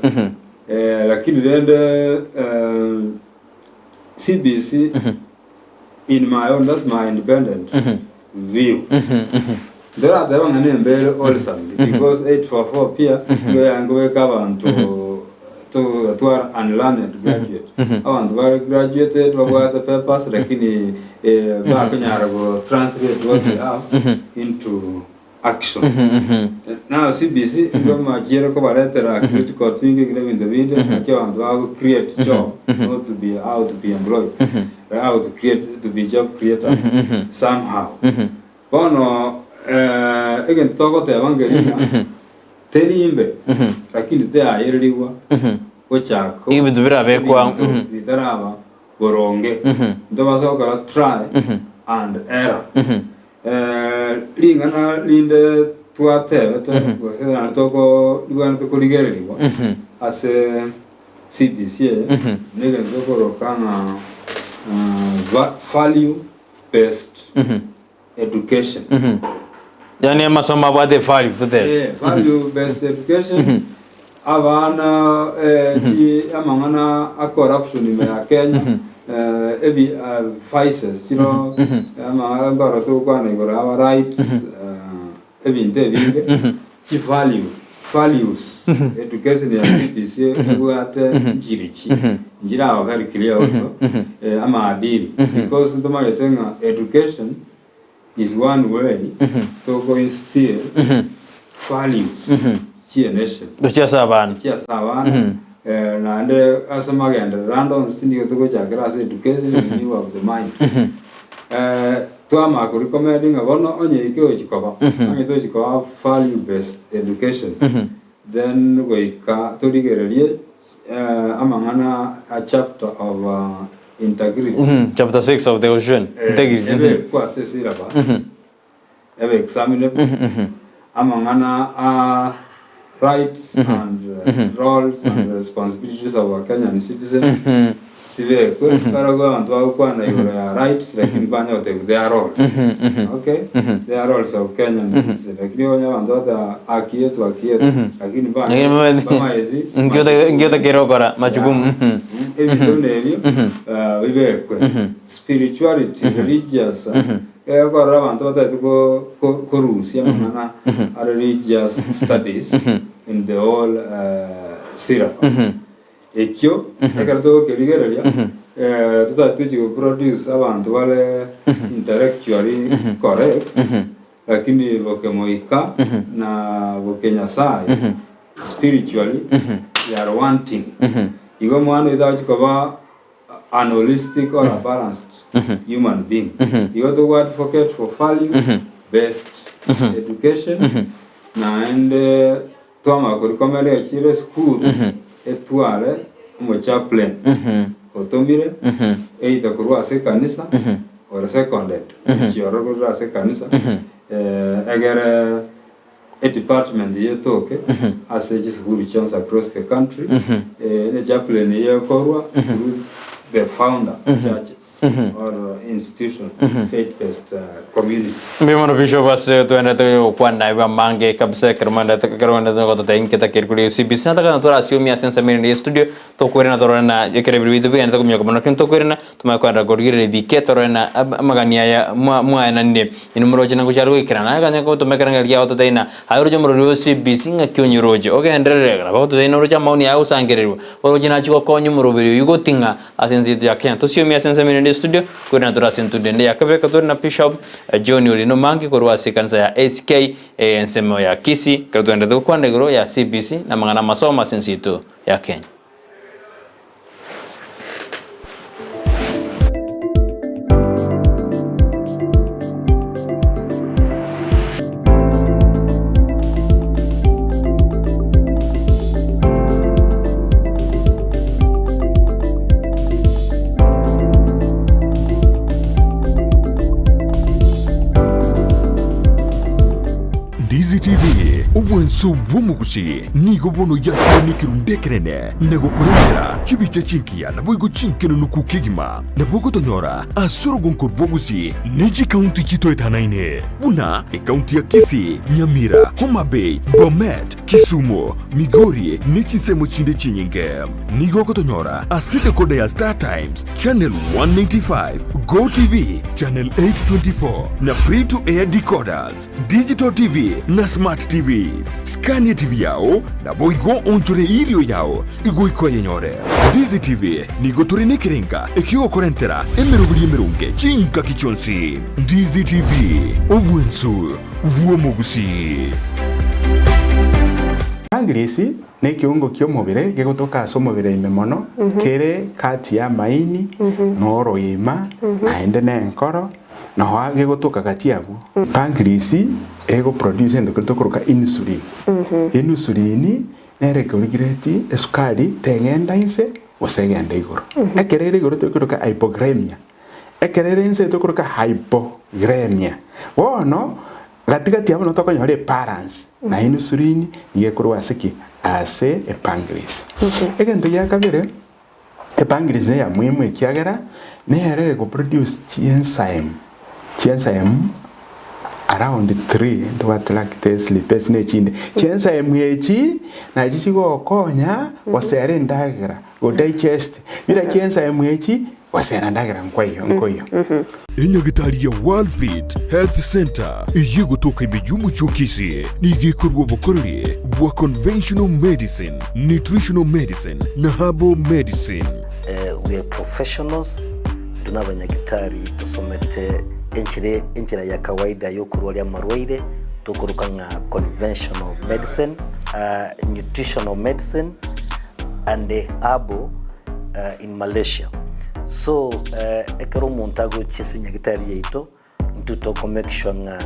Speaker 2: Lakini rende CBC in my own that's my independent view ntorateba ng'a nembere wholesomely because 844 pia nigo yangobeka abanto togatwara unlearned graduate abanto bare graduated babwate papers lakini bakonyara go translate what they have into action. Now CBC nigo machiere kobaretera critical thinking na ebinto binde naki abanto bago create job not to be how to be employed but how to create to be job creators somehow. Bono egento togoteba nkeri ng'a teri imbe lakini teyayererigwa gochaka
Speaker 1: Ebinto birabekwa,
Speaker 2: ebinto bitaraba boronge ntobasa gokora try and error. Ring'ana rinde twatebete gose naende toko ribwenerete korigererigwa ase CBC eye, negento tokoroka ng'a value based education.
Speaker 1: Yaani amasomo abwate value totebe.
Speaker 2: Eh, value based education abana eh, chi amang'ana a corruption ime ya Kenya eh, ebi eh, vices chiro amang'ana nkoro togokwana igoro ya our rights eh, ebinto ebinge chi value values education ya CBC ebwate nchirichi nchiraba very clear also eh, amaadili because ntomanyete ng'a education is one way to instill values chie nation
Speaker 1: Gochia ase abana.
Speaker 2: gochia ase abana. Naende ase amagenderero ande onsi nigo togochakera ase education renewal of the mind. Twamanya ko recommend ng'a bono onye eke ochi koba, onye tochi koba value based education, then goika torigererie amang'ana a chapter of integrity.
Speaker 1: Chapter 6 of the constitution, integrity.
Speaker 2: Ebekwe ase esyllabus, ebe examinable, amang'ana a rights and roles and responsibilities of a Kenyan citizen sibekwe, barabwo abanto bagokwana igoro ya rights lakini banya gotebia their roles, okay, their roles of Kenyan citizen, lakini onye abanto bagoteba haki yetu haki yetu, lakini
Speaker 1: Lakini
Speaker 2: bamaeti
Speaker 1: Nkio otakeire gokora majukumu.
Speaker 2: Ebinto buna ebio bibekwe. Spirituality, religious, Egekorera abanto batagete korusia amang'ana a religious studies in the whole syllabus. Ekio ekero togokerigereria totagete tochie go produce abanto bare intellectually correct lakini bokemoika na bokenyasaye spiritually they are wanting. Igo omwana oito agochia koba an holistic or a balanced human being. Igo togo advocate for value based education naende twamanya korikomera echire esukuru etware omochaplain otomire either korwa ase ekanisa or seconded gochia ororo korwa ase ekanisa egere Edepartment eye etoke ase chisukuru chionsi across the country, ne chaplain eye ekorwa through the founder churches or institution faith based community.
Speaker 1: Mbuya mono Bishop ase twenderete gokwana naye amange kabisa ekero mwenderete ekero ogenderete gototebia inki etakeri kori CBC nataka torasiomie ase ensemo ere ya studio tokoirana torore na ekero ebiro biaito bigenderete kominyoka mono lakini tokoirana Tomanye kogenda korigereria ebike torore na amagani aya mwaenanire, inwe moroche na ngochia goikerana. Naye ganya gotoma ekerengererio kiao gototebia ng'a aye oroche omorori o CBC ng'aki onyoroche, ogenderere. Nabo agototebia ng'a oroche amaoni aya agosangererigwa, oroche nachie gokonya omoroberi oyio goting'a ase ense yaito ya Kenya. Tosiomie ase ensemo ere studio, korende tore ase entudo ende ya kabere ekero tore na Bishop John Orino Mangi korwa ase ekanisa ya ACK ensemo ya Kisii, ekero togendererete gokwana igoro ya CBC na amang'ana amasomo ase ense yaito ya Kenya.
Speaker 3: Ndizi TV, obwanso bw'omogusi nigo bono yakire nekerundu ekenene na gokorentera chibicha chingiya naboigo chinkenenuku kegima. Nabo ogotonyora ase orogonko rw'obosie ne chikaunti chitoetanaine, buna ekaunti ya Kisii, Nyamira, Homa Bay, Bomet, Kisumu, Migori ne chinsemo chinde chinyinge. Nigo ogotonyora ase decoder ya Star Times, channel 195, Go TV, channel 824 na free to air decoders. Digital TV na Smart TVs. Skania TV yao, naboigo onchore irio yao igoika oyenyore. Ndizi TV nigo tore nekerenga ekiogokorentera emeroberi emeronge chingaki chionsi. Ndizi TV, obwensu bw'omogusii.
Speaker 4: Pancreas nekeungo ki'omobere gegotoka ase omobere ime mono, kere kati y'amaini na oroima, naende nenkoro, Nao gegotoka gati abwo. Pancreas ego produce egento keria tokoroka insulin. Insulin nere ekoregulate esukari tegenda inse gose egende igoro. Ekero ere igoro tokoroka hypoglycemia, ekero ere inse tokoroka hypoglycemia. Bono gati gati abwo nabo tokonyora ebalance na insulin nigo ekorwa ase ki? Ase epancreas. Egento gia kabere. Epancreas neya muhimu ekiagera nere ego produce chienzyme, chienzyme around three ntobwate lactase, lipase na echinde. Chienzyme echi nachi chigokonya gosera endagera, go digest bila chienzyme echi gosera endagera nkwaiyo nkoiyo.
Speaker 3: Enyagitari ya Worldfit Health Centre eyio egotoka ime y'omochie o Kisii nigo ekorua obokoreri bwa conventional medicine, nutritional medicine na herbal medicine.
Speaker 5: We are professionals, intwe nabanyagitari tosomete enchera enchera ya kawaida yokorwaria amarwaire tokoroka ng'a conventional medicine, nutritional medicine. and herbal in Malaysia. So ekero omonto agochia ase enyagitari yaito, intwe toko make sure ng'a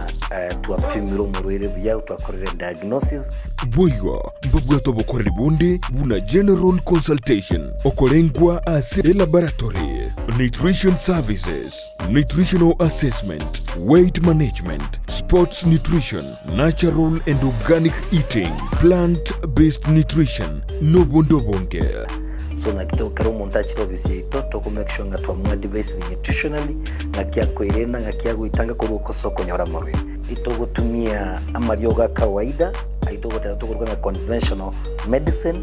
Speaker 5: twapimire omorwaire buya, twakorire diagnosis.
Speaker 3: Boigo mbabwate obokoreri bonde buna general consultation, okorengwa ase elaboratory, nutrition services, nutritional assessment, weight management, sports nutrition, natural and organic eating, plant based nutrition, nobonde obonge.
Speaker 5: So naki to kera omonto achire ofisi yaito toko make sure ng'a twamoadvisire nutritionally ng'aki akoirena ng'aki agoitanga korwa ase okonyora amarwaire. Itogotumia amariogo a kawaida ayio togoteba tokoruga ng'a conventional medicine,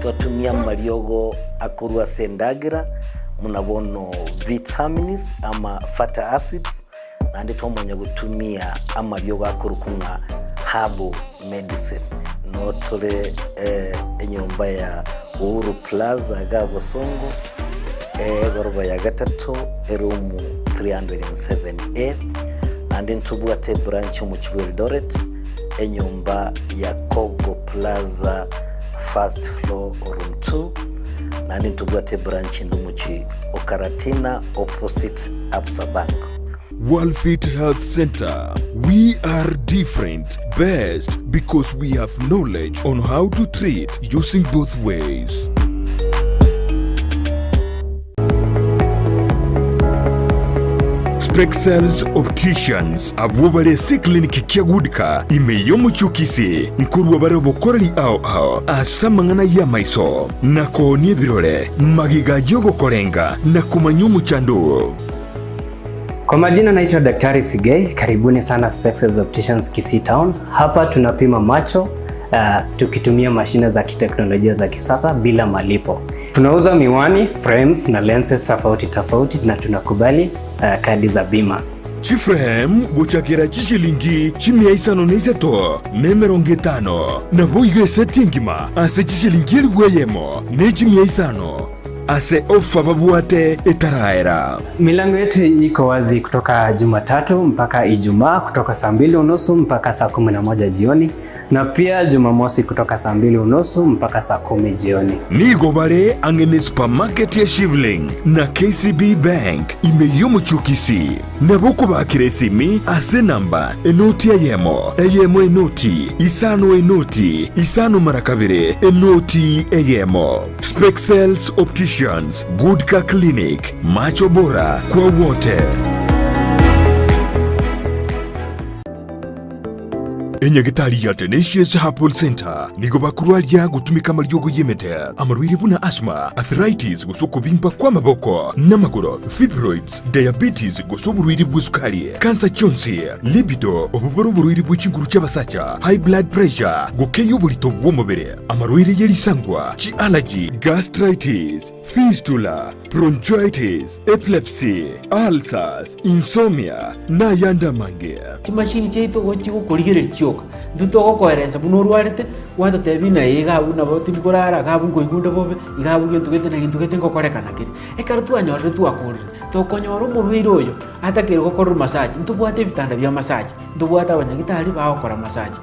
Speaker 5: twatumia amariogo akorwa ase endagera buna bono vitamins ama fatty acids, naende twamanya gotumia amariogo akorokwa ng'a herbal medicine. Noo tore enyomba ya Uhuru Plaza iga Bosongo, egoroba ya gatato, eroom 307A, naende ntobwate ebranch omochie bwa Eldoret, enyomba ya Kogo Plaza first floor room 2, naende ntobwate ebranch ende omochie o Karatina opposite Absa Bank.
Speaker 3: Worldfit Health Centre, We are different, best because we have knowledge on how to treat using both ways. Spexels Opticians abwo bare ase eclinic kia Goodcar ime y'omochie o Kisii nkorwa bare obokoreri ao ao ase amang'ana y'amaiso na koonia ebirore magega y'ogokorenga na komanya omochando oo.
Speaker 6: Kwa majina naitwa Daktari Sigei, karibuni sana Spexels Opticians Kisii Town. Hapa tunapima macho tukitumia mashine za kiteknolojia za kisasa bila malipo. Tunauza miwani, frames na lenses tofauti tofauti na tunakubali kadi za bima.
Speaker 3: Chiframe gochakera chishilingi chimia isano na isato, na emerongo etano, naboigo eseti engima ase chishilingi elifu eyemo, ne chimia isano, ase ofa babwate etaraera.
Speaker 6: Milango yetu iko wazi kutoka Jumatatu mpaka Ijumaa kutoka saa mbili unusu mpaka saa 11 jioni na pia Jumamosi kutoka saa mbili unusu mpaka saa 10 jioni.
Speaker 3: Nigo bare ang'e ne supermarket ya Shivling na KCB Bank ime y'omochie o Kisii. Nabo okobakera esimi ase enamba enoti eyemo, eyemo enoti, isano enoti, isano mara kabere, enoti eyemo. Spexels Opticians, Good Car Clinic, Macho Bora kwa wote. Enyagitari ya Tenacious Herbal Center nigo bakorwaria gotumeka amariogo y'emete, amarwaire buna asthma, arthritis gose okobimba kw'amaboko n'amagoro, fibroids, diabetes gose oborwaire bw'esukari, kansa chionsi, libido, obwo bore oborwaire bwe chinguru chi'abasacha, high blood pressure, gokeyia oborito bw'omobere, amarwaire ye risangwa, chi'allergy, gastritis, fistula, bronchitis, epilepsy, ulcers, insomnia, na ayande amange.
Speaker 7: Chimashini chiaito igo chigokorigereria chioka, intwe togokoeresa buna orwarete, gwatotebia ng'a ee iga abwo nabo tindi korara, iga abwo nkoigwa onde bobe, iga abwo gento gete na gento gete ngokorekana kere. Ekero twanyorire twakorire, tokonyora omorwaire oyo atakeire gokorerwa massage, ntobwate ebitanda bia massage, ntobwate abanyagitari bagokora massage.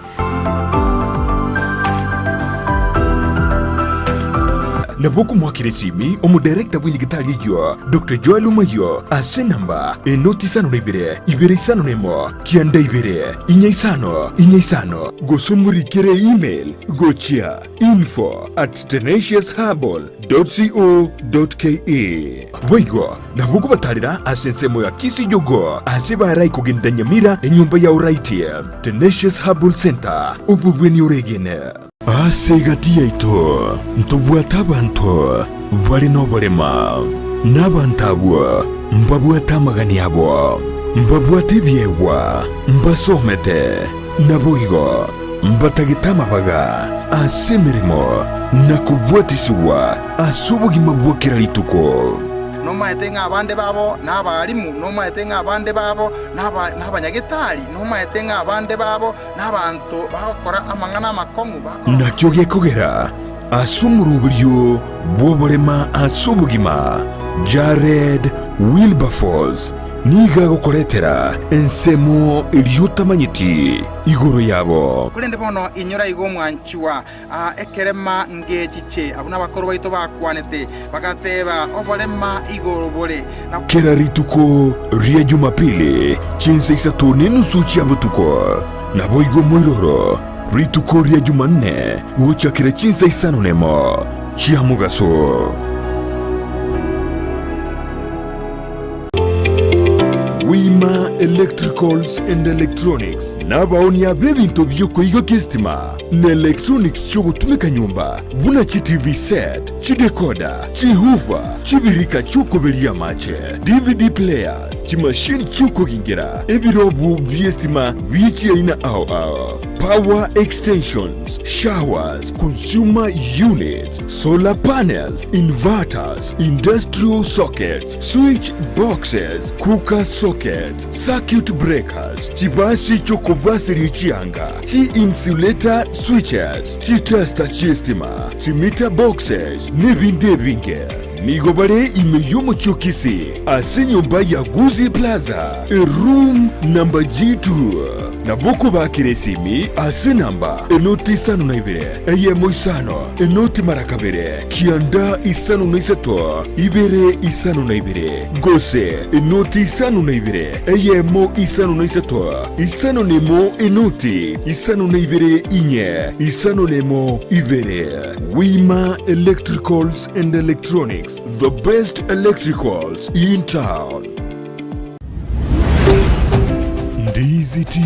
Speaker 3: Nabo okomoakera esimi omodirector bw'enyagitari eyio, Doctor Joel Omayio, ase enamba enoti isano na ibere, ibere isano na emo, kianda ibere, inya isano, inya isano, gose omorikere email gochia info at tenaciousherbal dot co dot ke. Boigo nabo okobatarera ase ensemo ya Kisii Jogoo ase barai kogenda Nyamira enyomba ya Oraiti, Tenacious Herbal Centre, obobweni oregene. Ase egati yaito ntobwate abanto bare noborema, na abanto abwo mbabwate amagani abo, mbabwate ebiegwa, mbasomete, naboigo mbatagete amabaga ase emeremo na kobwatisigwa ase obogima bwa kera rituko.
Speaker 8: Nomaete ng'a abande babo nabarimu, nomaete ng'a abande babo nabanyagetari, nomaete ng'a abande babo nabanto bagokora amang'ana amakong'u.
Speaker 3: Nakio gekogera ase omoroberio bw'oborema ase obogima, Jared Wilberforce. Nigo agokoretera ensemo eria otamanyeti igoro yabo.
Speaker 8: Korende bono inyora igo omwanchwa, aa ekerema ngechiche. Abwo nabakoro baito bakwanete, bagateeba, Oborema igoro bore. Na.
Speaker 3: Kera rituko ria Jumapili chinsa isato nenusu chia botuko, naboigo moiroro rituko ria Jumanne gochakera chinsa isano nemo chia mogaso. Wima Electricals and Electronics nabaonia b'ebinto bi'okoigokia esitima na electronics chi'ogotumeka nyomba buna chi TV set, chidecoder, chihoofer, chibirika chi'okoberia amache, DVD players, chimashini chi'okogingera, ebirobu bi'esitima bie chiaina ao ao, power extensions, showers, consumer units, solar panels, inverters, industrial sockets, switch boxes, cooker sockets, circuit breakers, chibasi chi'okobaseria chianga, chi-insulator switches, chitester chi'estima, chimeter boxes, nebinde ebinge. Nigo bare ime y'omochie o Kisii, ase enyomba ya Gusii Plaza, eroom number G2. Nabo okobakera esimi ase enamba enoti isano na ibere, eyemo isano, enoti mara kabere, kianda isano na isato, ibere isano na ibere, gose enoti isano na ibere, eyemo isano na isato, isano na emo enoti isano na ibere inye, isano na emo ibere. Wima Electricals and Electronics, the best electricals in town. Ndizi TV.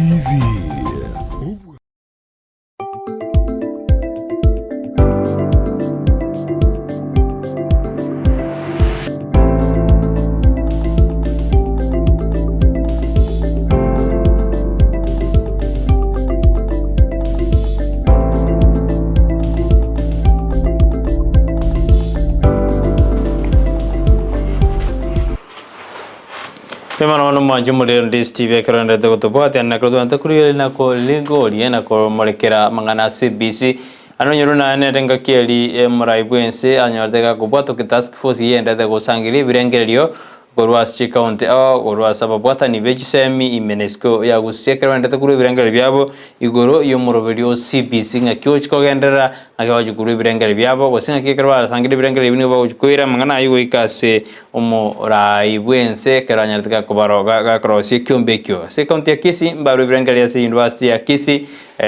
Speaker 1: Emana bono mwanche omorero Ndisi TV ekero endete gotobwatia na ekero tobwenerete korigereria na korigoria na komorekera amang'ana ase CBC. Ande onye runa nere engaki eri omorai bwense anyorete gakobwatokia task force eyio endete gosangereria ebirengererio Korwa ase chikaunti ao, korwa ase ababwatani be chisemi ime na isiko ya Gusii ekero baendete korwa ebirengererio biabo igoro y'omoroberio o CBC ng'aki ochi kogenderera, ng'aki bagochi korwa ebirengererio biabo, gose ng'aki ekero barasangire ebirengererio ebi nigo bagochi koira amang'ana ayio goika ase omoraai bw'ense ekero anyarete gakobaro gakorosia ekiombe ekio. Ase ekaunti ya Kisii mbarwe ebirengererio ase University ya Kisii,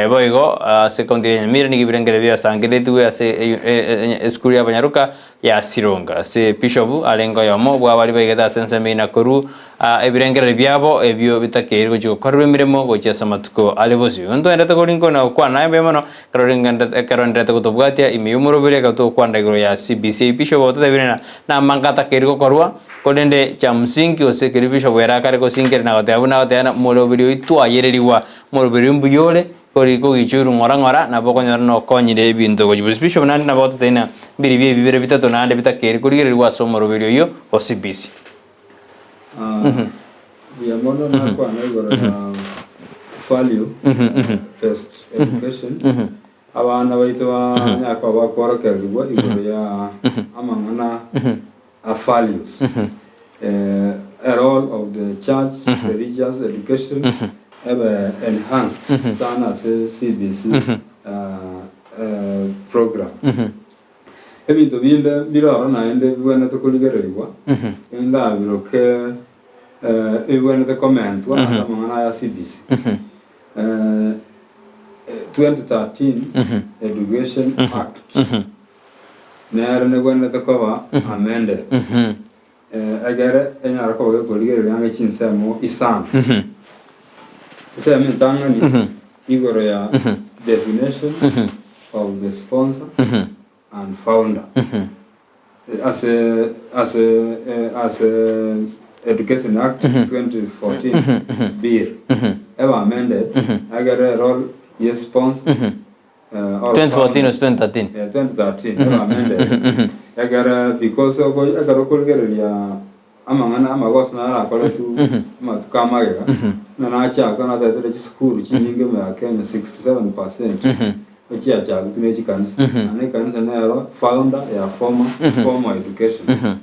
Speaker 1: boigo ase ekaunti ya Nyamira nigo ebirengererio biasangeretigwe ase esukuru ya abanyaroka ya Sironga. Ase Bishop arenge oyomo bw'abaria baigete ase ensemo eyio na korua ebirengererio biabo ebio bitakeire gochia gokorerwa emeremo gochia ase amatuko are bosio. Ntwenderete korinka na gokwana naye mbuya mono ekero orenderete gotobwatia ime y'omoroberi ekero togokwana igoro ya CBC. Bishop ototebire ng'a namanga atakeire gokorwa korende cha msingi gose keria Bishop ere akare gosingeria na goteba buna agoteba ng'a moroberi oyio twayererigwa, moroberi oyio mbuya ore. Kori kogichoirwe ng'ora ng'ora, nabo okonyora nokonyire ebinto gochia bosio. Bishop naende nabo agototebia ng'a mbiribia ebi bire bitato naende bitakeire korigererigwa ase omoroberi oyio o CBC.
Speaker 2: Mbuya mono nakwana igoro ya value based education abana baito banyare koba bakworokererigwa igoro ya amang'ana a values a role of the church religious education ebe enhanced sana ase CBC program. Ebinto binde mbire oro naende bibwenerete korigererigwa ndabiroke ebibwenerete komentwa ase amang'ana aya CBC. 2013 Education Act Nere negwenerete koba amended, egere enyare koba gekorigereria ang'e chinsemo isano. Ensemo entang'ani igoro ya definition of the sponsor and founder ase ase ase Education Act 2014 Bill ebe amended egere erole ye sponsor
Speaker 1: 2014 gose 2013?
Speaker 2: Eh, 2013 ebe amended egere because oko ekero okorigereria amang'ana amagoso naro akoretwe amatuko amagega buna nachaka natetere chisukuru chinyinge ime ya Kenya 67% echiachagete ne chikanisa naende ekanisa nero founder ya former formal education.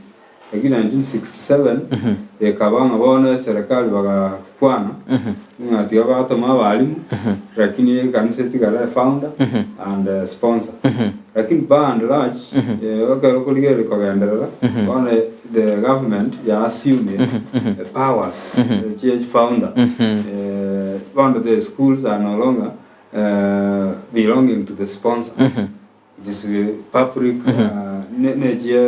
Speaker 2: Lakini 1967 ekaba ng'a bono eserekari bagakwana ng'a tiga batoma abalimu lakini ekanisa etigare founder and sponsor. Lakini by and large ekero okorigereria kogenderera bono the government ya assume powers chia founder bono the schools are no longer belonging to the sponsor. It is public ne echie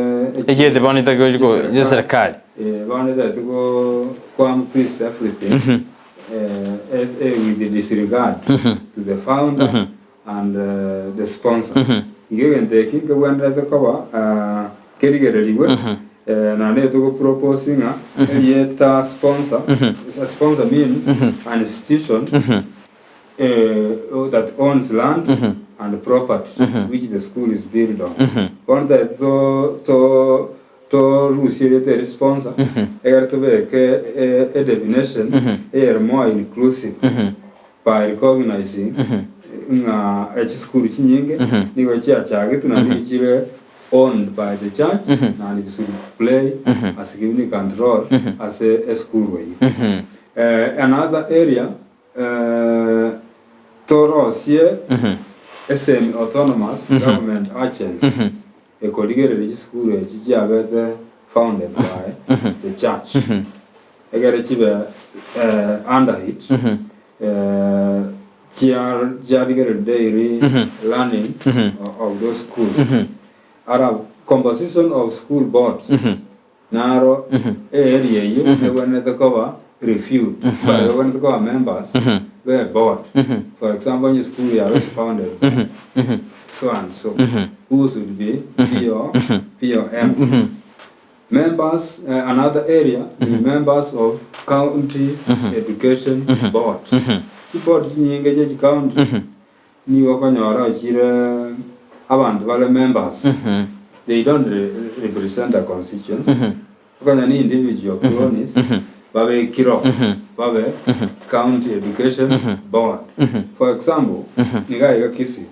Speaker 1: Echiete bono itakiwa chiko chia serikali.
Speaker 2: Eh, bono etagete go kwam twist everything eh, eh, with the disregard to the founder and the sponsor. Iga egento eki nkebwenerete koba kerigererigwe naende togo propose ng'a erieta sponsor, sponsor means an institution that owns land and property which the school is built on. Bono tari to to torusie erieta eri sponsor, egere tobeke e definition eyere more inclusive by recognizing ng'a echisukuru chinyinge nigo chiachagetwe naende nigo chire owned by the church and it should play a significant role ase esukuru eyio. Another area Torosie esemi autonomous government agency ekorigereria chisukuru echi chiabete founded by the church egere chibe under it chiarigereria daily learning of those schools. Ara composition of school boards Naro eeri eyio egwenerete koba reviewed, baria bagwenerete koba members be board. For example, onye esukuru yabo is founded by so and so, who should be PO, POM. Members, another area ni members of county education boards. Chiboard chinyinge chia chicounty Nigo okonyora ochire abanto bare members, they don't represent a constituency, okonyora ni individual cronies babekire oo babe county education board. For example, niga iga Kisii,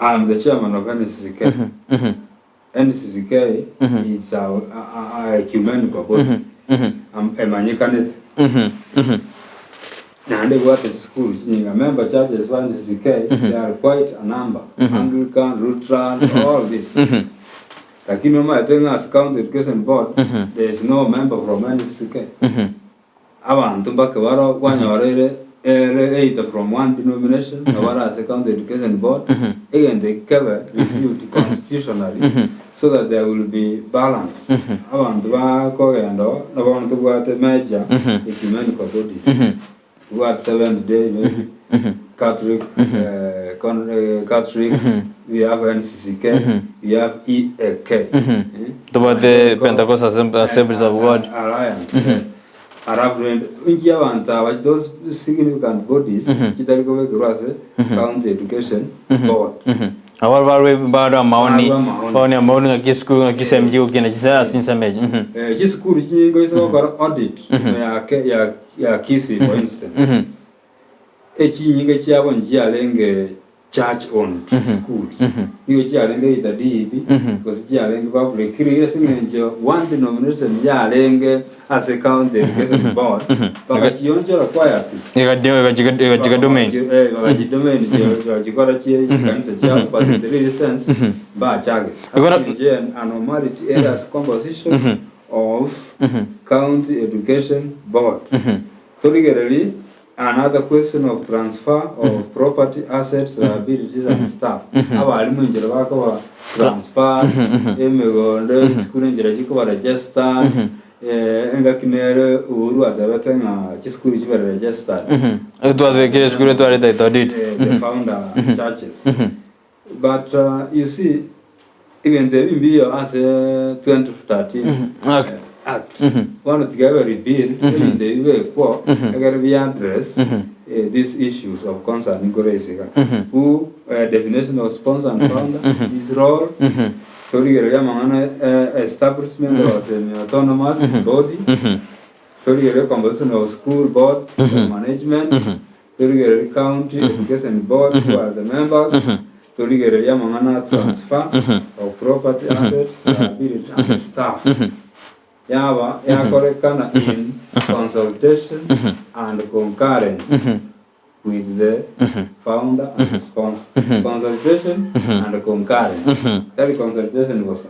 Speaker 2: I am the chairman of NCCK, NCCK is a ecumenical body emanyekanete naende ebwate chisukuru chinyinge. Member churches ba NCCK they are quite a number, Anglican, Lutheran, all this. Lakini omanyete ng'a ase county education board there is no member from NCCK. Abanto mbake baroo kwanyora ere ere either from one denomination nabo bare ase county education board, egento eki kebe reviewed constitutionally so that there will be balance. Abanto bakogenda oo nabo bono tobwate major ecumenical bodies, tobwate Seventh Day maybe, Catholic, Catholic, we have NCCK, we have EAK, eh.
Speaker 1: Tobwate Pentecostal Assemblies of God.
Speaker 2: Alliance. Alafu rende inki abanto aba those significant bodies chitari kobekerwa ase county education board.
Speaker 1: Abo barwe barwe amaoni
Speaker 2: Barwe amaoni.
Speaker 1: baoni amaoni ng'aki esukuru ng'aki chisemi chigokina chise ase ensemo eyi.
Speaker 2: Eh, chisukuru chinyinge ase gokora audit ya ke- ya ya Kisii for instance. Echinyinge chiabo nchiarenge church owned schools nigo chiarenge either DEB gose chiarenge public kiri ase eng'encho one denomination yarenge ase county education board bagachionchora quietly
Speaker 1: Egachika domain.
Speaker 2: Bagachidomain bagachikora chie chikanisa chiabo but in the real sense mbachagete
Speaker 1: Igoro-
Speaker 2: Ase eng'encho ya anomality errors composition of county education board Torigererie another question of transfer of property, assets, liabilities and staff. Abalimu enchera bakoba transferred, emegondo, chisukuru enchera chikoba registered, engaki nere Uhuru atebete ng'a chisukuru chibe registered.
Speaker 1: Twabekire esukuru etware title deed.
Speaker 2: The founder churches. But you see, ebinto ebi mbiyo ase 2013
Speaker 1: Act.
Speaker 2: Act. Bono tiga ebe repeal, ebinto ebi bibekwo, egere bi address these issues of concern nkore ase iga. Who, definition of sponsor and founder, his role, torigereria amang'ana establishment of semi autonomous body, torigereria composition of school board of management, Torigererie county education board who are the members, torigererie amang'ana a transfer of. property, assets, liability and staff yaba yakorekana in consultation and concurrence with the founder and sponsor. Consultation and concurrence. Tari consultation bosa.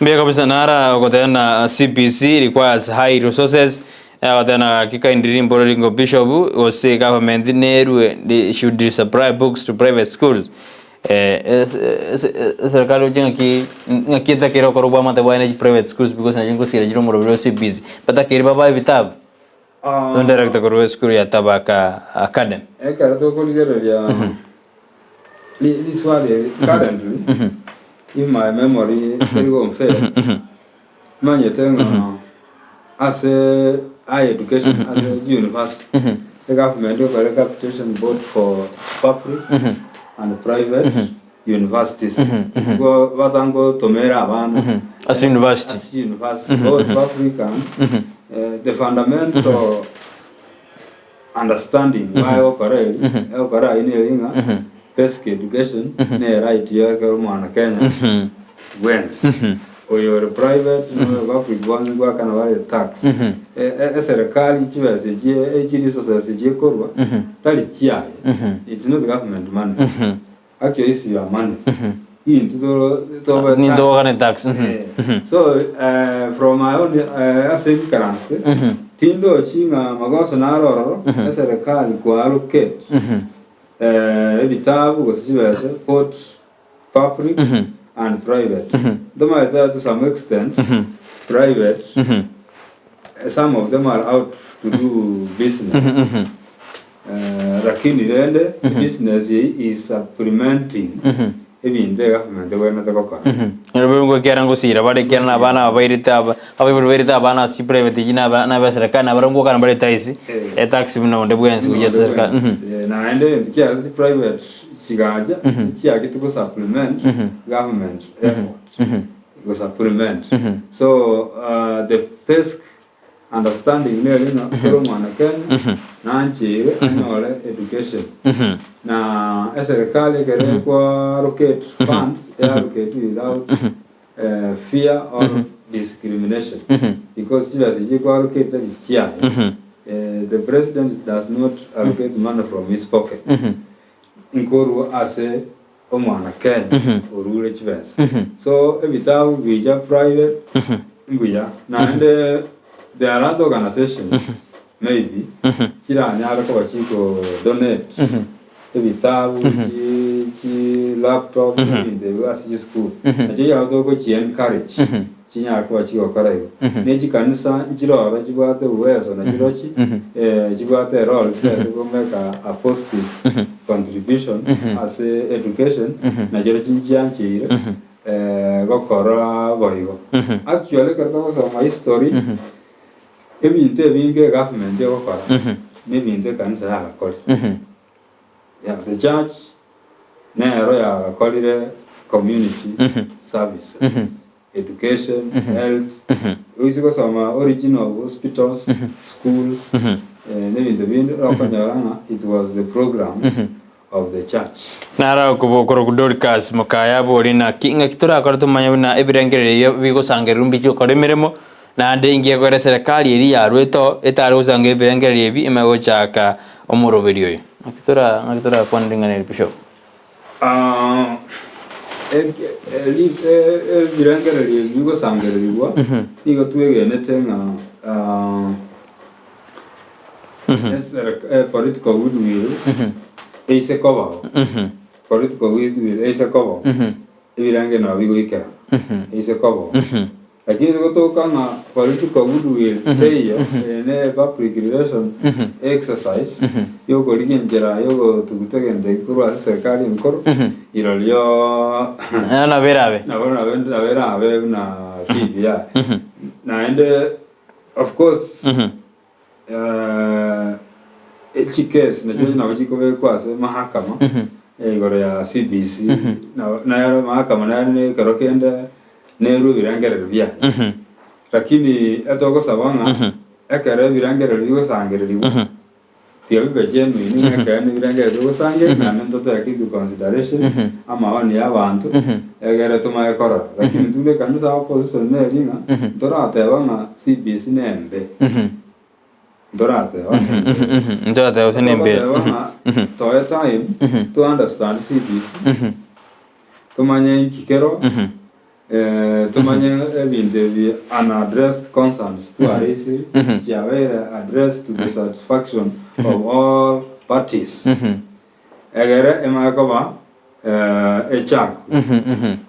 Speaker 1: Mbuya kabisa nara ogoteba na CBC requires high resources agoteba na gaki kindly rimboro ringo bishop gose government nerwe they should supply books to private schools eh, es- es- eserikali oche ng'aki ng'aki etakere okora obwamate bwaye ne private schools because nachi ngosira chire omoroberi o CBC batakeri babae ebitabu
Speaker 2: Ah,
Speaker 1: director korwa esukuru ya Tabaka Academy.
Speaker 2: Ekero tokorigereria ri- riswali eri currently if my memory teri gonfail manyete ng'a ase high education ase university egovernment ekore capitation both for public and private universities Igo batangotomera abana
Speaker 1: Ase university.
Speaker 2: ase university both public and eh, the fundamental understanding baye gokora eri egokora aywo neri ng'a basic education ne right ya ekero omwana Kenya bwensi oyo ore private na oyo public bonsi ngoakana bare tax E- e- eserekari chibesa echi echi resources chikorwa tari chiaye it's not government money actually it's your money intwe toro tobe
Speaker 1: Nintwe togokana tax.
Speaker 2: Eh, so eh, from my own eh, ase ebikaranste tindochi ng'a magoso naro ororo eserekari koallocate eh, ebitabu gose chibesa both public and private ntomaete to some extent private eh, some of them are out to do business Eh, lakini rende business eye is supplementing ebinto egovernment egwenerete gokora.
Speaker 1: Nabo ekiagera ngosira bare ekiagera na abana aba bairete aba abaibori bairete abana ase chiprivate echi na aba na aba eserekari nabo ngokana bare etaisi
Speaker 2: Eh.
Speaker 1: etax buna onde bwensi gochia ase eserekari.
Speaker 2: Eh, naende egento kiareti private chigacha chiagete go supplement government effort go supplement so uh, the basic Understanding nere ng'a kera omwana Kenya nancheire anyore education. Na eserikali ekero ekwa allocate funds, e allocate without eh, fear or discrimination. Because chibesa echi ekwa allocate tari chiaye. Eh, the president does not allocate money from his pocket. Nkorwa ase omwana Kenya orure chibesa. So ebitabu bicha private mbuya naende there are other organizations maybe chiranyare koba chiko donate ebitabu chi chi laptop ebinto ebio ase chisukuru nachio yabo togochi encourage chinyare koba chigokora igo. Ne chikanisa nchiroro chibwate uwezo nachirochi chibwate erole chibwate komeka a positive contribution ase education nachirochi nchiancheire gokora boigo. Actually ekero togosoma history ebinto ebinge egovernment egokora na ebinto ekanisa yagakorire. Yeah, the church nero yagakorire community services, education, health, oise gosoma origin of hospitals, schools, eh, nebinto binde okonyora ng'a it was the programs of the church.
Speaker 1: Naro okobokora Dorcas mokaya abori naki ng'aki torakore tomanye buna ebirengererio ebio bigosangererwa mbichi gokora emeremo, naende inki gekogera eserekari eria yarwete oo etare gosanga ebirengererio ebi emanye gochaka omoroberi oyo. Ng'aki tora ng'aki torakwane ring'ana eri Bishop?
Speaker 2: Ah, ebirengererio ebi bigosangererigwa nigo twegenete ng'a ah, eserek- eh, political goodwill eise kobao political goodwill eise kobao ebirengererio nabo bigoikerana eise kobao Lakini gotoka ng'a political goodwill teiyo, eye ne public relation exercise yokorigia enchera yogotuguta egento eke korwa ase serikali enkoro, rirorio
Speaker 1: Nabo erabe.
Speaker 2: nabo nabo nabo erabe buna BBI. Naende of course Echikesi nachio nabo chikobekwa ase mahakama igoro ya CBC nero mahakama nere na ekero kende nerwe ebirengererio biaye. Lakini etogosaba ng'a ekero ebirengererio bigosangererigwa. Tiga bibe genuine ng'a ekeene ebirengererio togosangereria naende ntotake into consideration amaoni ya abanto egere tomanye korora. Lakini intwe buna ekanisa opposition neri ng'a ntorateba ng'a CBC nembe. Ntorateba ng'a nembe.
Speaker 1: Ntorateba gose nembe.
Speaker 2: Togoteba ng'a toe time to understand CBC tomanye inki kero Tomanye ebinto ebi unaddressed concerns twareisiri chiabeire addressed to the satisfaction of all parties, egere emanye koba echaku.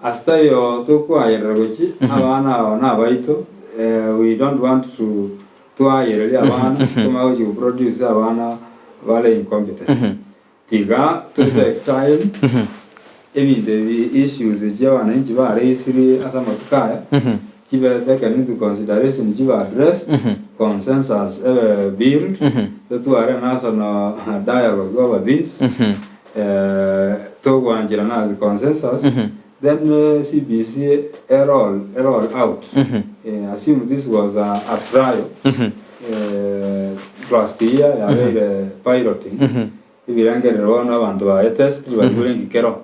Speaker 2: Ase taiyo tokoayerera gochi abana aba nabaito, we don't want to toayererie abana tomanye gochi goproduce abana bare incompetent. Tiga to take time ebinto ebi issues echi abananchi bareisirie ase amatuko aya chibe taken into consideration chibe addressed consensus ebe built totware national dialogue over this togwancherana ase consensus then CBC eroll eroll out assume this was a trial last year yabeire piloting ebirengerero bono abanto baye test baigure nki kero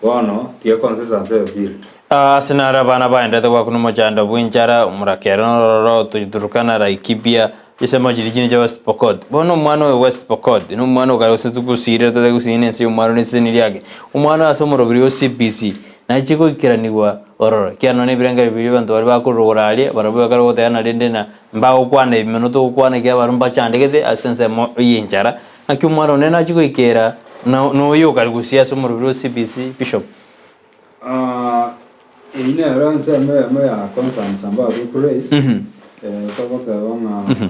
Speaker 2: bono tiga consensus ebe built.
Speaker 1: Ase naro abana baenderete goakuna omochando bw'enchara, omorakera nororo, Turkana, Laikipia, chisemo chiria chinde chia West Pokot. Bono omwana oyo West Pokot, na omwana okare gose togosirera totari gosiria na ense y'omwaro na eseseni riake, omwana oyo ase omoroberi o CBC, nachie goikeranigwa ororo, ekiagera nonya na ebirengererio biria abanto baria bakorwa igoro aria, barabwo bakare goteba na rende na mbagokwana ebi mono togokwana ekiagera barabwo mbachandegete ase ensemo y'enchara. Naki omwana one nachie goikera na noyo okare gosiria ase omoroberi o CBC, Bishop.
Speaker 2: Eyio nero ensemo eyemo ya concerns ambaye tokuraise, togoteba ng'a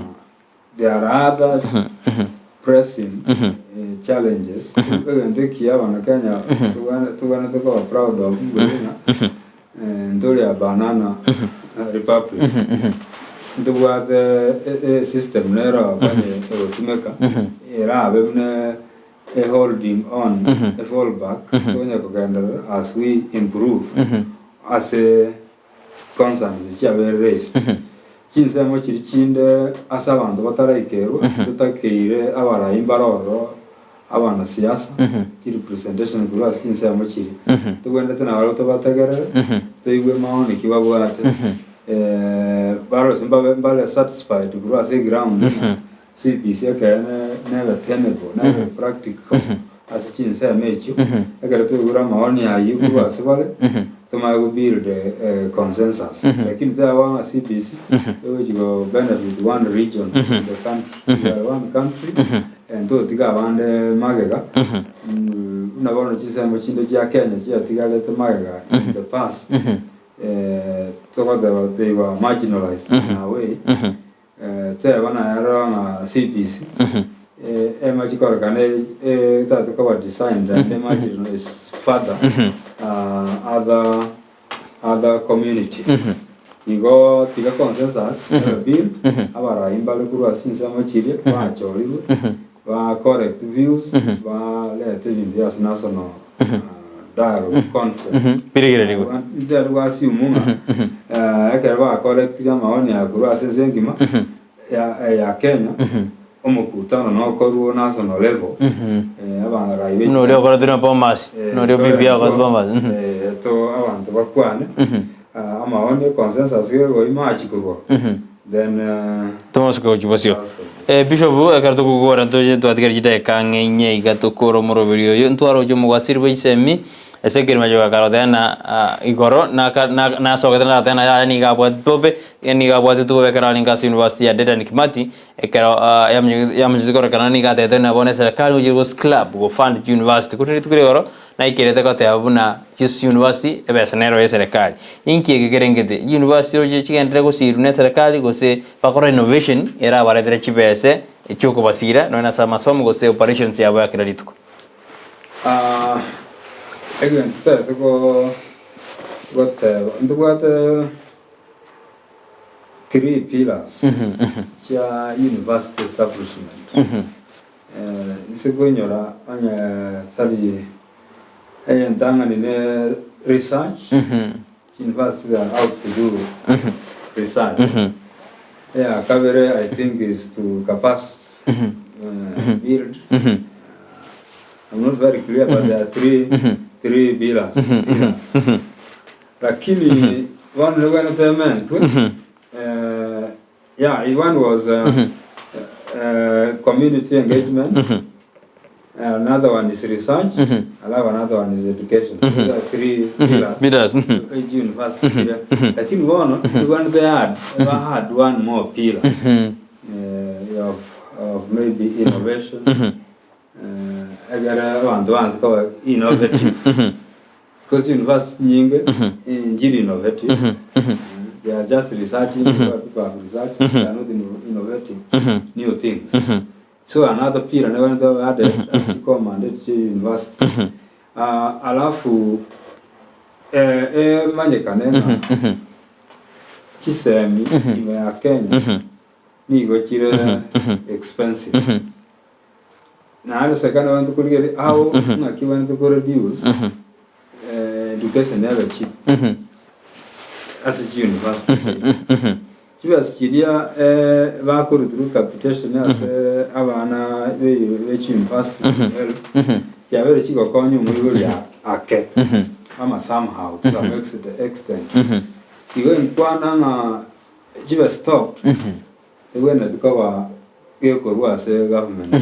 Speaker 2: there are other pressing challenges, egento ekiya abana Kenya tobwenerete koba proud of mbuna ng'a ntori a banana republic, ntobwate esystem nero okanye egotumeka erabe buna A holding on, a fall back, tonya kogenderera as we improve ase concerns chiabeire raised. Chinsemo chiri chinde ase abanto bataraikerwa, totakeire abarai mbare ororo abanasiasa, chirepresentation korwa ase chinsemo chiria. Tobwenerete nabarabwo tobategerere, toigwe maoni ki babwate, barose mbabe mbare satisfied korwa ase eground ng'a CBC ekeene nebe tenable, nebe practical ase chinsemo echio, ekero twaigure amaoni ayio korwa ase bare, tomanye go build a consensus. Lakini teba ng'a CBC egochi go benefit one region in the country, we are one country and totiga abande magega, buna bono chinsemo chinde chia Kenya chiatigarete magega in the past, togoteba they were marginalized in a way. Teba nayarora ng'a CBC emachi korekana etagete koba designed and emachire is further other other communities. Igo tiga consensus ebe built, abarai mbare korwa ase chinsemo chiria bachorirwe, ba correct views, barete ebinto ase national dialogue conference.
Speaker 1: Birigererigwe.
Speaker 2: Ntari go assume ng'a ekero ba correctire amaoni aya korwa ase ense engima ya Kenya, omokutano nokorwa national level, abarai be
Speaker 1: Buna oria okoretwe na Bomas, buna oria BBI okoretwe Bomas.
Speaker 2: To abanto bakwane amaoni, consensus gegoima korwa then
Speaker 1: Tomosuke gochia bosio. Bishop ekero tokogora ntoche twatigara chidakika ang'e inye iga tokore omoroberi oyo ntwaroche omogwasiri bwa chisemi ase ekerima kegakara goteba ng'a igoro naka nasogete nagateba ng'a yaya nigo abwate bobe nigo abwatete bobe ekero arenge ase university ya Dedan Kimathi ekero yamanyete korekana nigo atebete ng'a bono eserekari ngochia go scrap go fund chiuniversity korende rituko ria igoro Naikerete goteba buna Yesu University ebesa nero y'eserekari. Inki eke kerengete? University roche chigenderere gosirwa n'eserekari gose bakore innovation erabaretere chibese chi'okobasira nonya nase amasomo gose operations yabo ya kera rituko.
Speaker 2: Egento totagete goteba, ntobwate three pillars chia university establishment. Inse koinyora onye tari eyentang'ani ne research, university they are out to do research. Eya kabere I think is to capacity. build. I'm not very clear but there are 3 3 pillars. Pillars. Lakini bono nigwenerete ementwe yeah one was community engagement another one is research alafu another one is education. These are 3 pillars.
Speaker 1: Pillars.
Speaker 2: Each university kira. Lakini bono nigwenerete add add one more pillar of of maybe innovation. Egere abanto banse koba innovative. Because university nyinge njiri innovative. They are just researching, people have research, they are not innovating new things. So another pillar never added as mandate university. Alafu manyekane ng'a chisemi ime ya Kenya nigo chire expensive. Naende serikali bantu kurigeri au ng'aki bantu ku reduce education ebe cheap ase chi university. Chibesa chiria bakorwa through capitation ase abana be chi university chiabere chigokonya omoibori ake ama somehow to some extent. Igo enkwana ng'a chibe stopped ebwenerete koba gekorwa ase government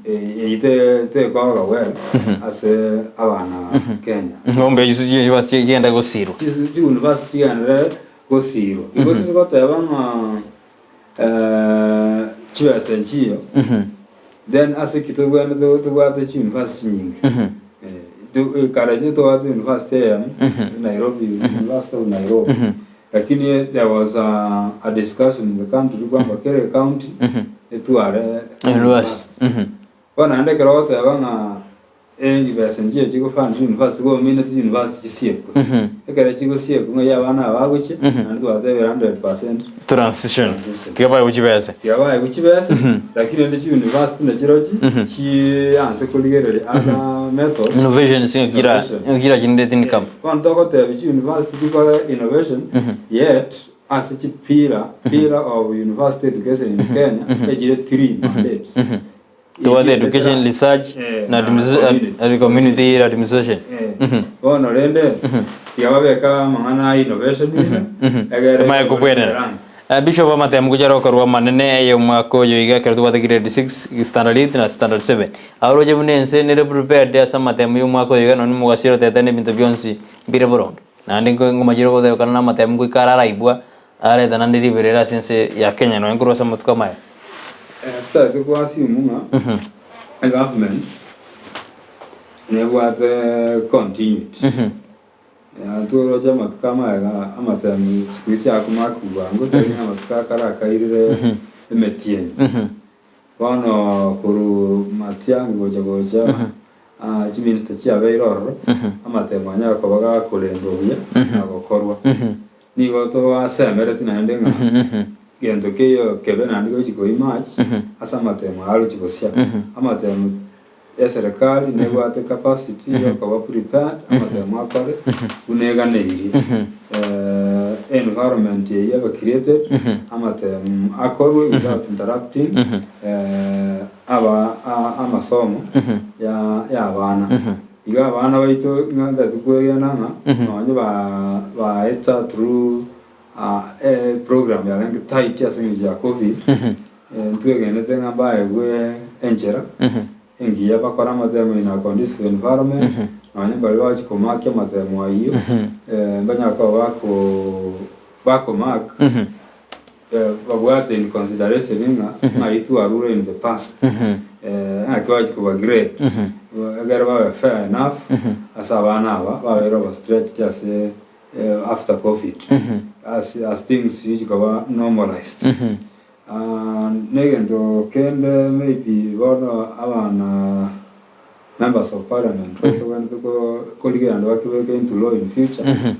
Speaker 2: eywo tekoga well ase abana Kenya.
Speaker 1: Ng'ombe icio chienda gosirwa.
Speaker 2: Chi university chigenderere gosirwa. Igo goteba ng'a chibesa nchiyo then ase ki tobwenerete tobwate chi university chinyinge. Kare tobwate university eyemo Nairobi, University of Nairobi. Lakini there was a discussion in the country kwamba kere county etware
Speaker 1: University.
Speaker 2: Bono naende ekero ogoteba ng'a chibesa nchiyo chigofund university gomineti university chisiekwe. Ekero chigosiekwa ng'a abana aba bagochia naende twatebire 100%
Speaker 1: Transition. Tiga bae gochibesa.
Speaker 2: Tiga bae gochibesa lakini rende chi university nachirochi chianse korigereria other methods.
Speaker 1: Innovation gira gira chinde tinikam.
Speaker 2: Bono togotebia chi university chikore innovation yet ase chi pillar pillar of university education in Kenya echire 3 mandates.
Speaker 1: Toward education, research na administration, community administration.
Speaker 2: Bono rende tiga babeka amang'ana a innovation egere
Speaker 1: Mae kobwenera. Bishop amatemu gochara okorwa manene eye omwaka oyo iga ekero tobwate grade 6, standard 8 na standard 7. Aroche buna ense nere prepared ase amatemu ya omwaka oyo iga nonye mogasira otete na ebinto bionsi mbire boronge. Naende ngomachire gotebekana na amatemu goika araraibwa areta naende riberera ase ense ya Kenya nonye korwa ase amatuko amaya.
Speaker 2: Totagete koassume ng'a egovernment nebwate continuity. Ntoroche amatuko amaega amatemu siku hizi akomakigwa bwango tari ng'a amatuko akare akairire emetienyi. Bono korwa Matiang'i gocha gocha chiminista chiabeire ororo amatemo anyare koba gakorendwa buya na gokorwa. Nigo toasemereti naende ng'a gento keiyo kebe naende gochi koemerge ase amatemo arochi gosia. Amatemo ya serikali nebwate capacity yokoba prepared amatemo akore buna eganeirie. Environment eywo ebe created amatemo akorwe without interrupting aba amasomo ya abana. Igo abana baito ng'a kwegena ng'a nonye baeta through program yarenge tight ase eng'encho ya COVID ntwegenete ng'a mbaegwe enchera engiya bakore amatemo in a conducive environment nonye mbari bagochi komakia amatemo aywo mbanyara koba bakomark babwate in consideration ng'a ng'ai twarure in the past ng'aki bagochi koba grade ekero babe fair enough ase abana aba babeire overstretched ase after COVID as things chikoba normalized. Negento kende maybe bono abana members of parliament tobwenerete korigereria naende bakebeke into law in future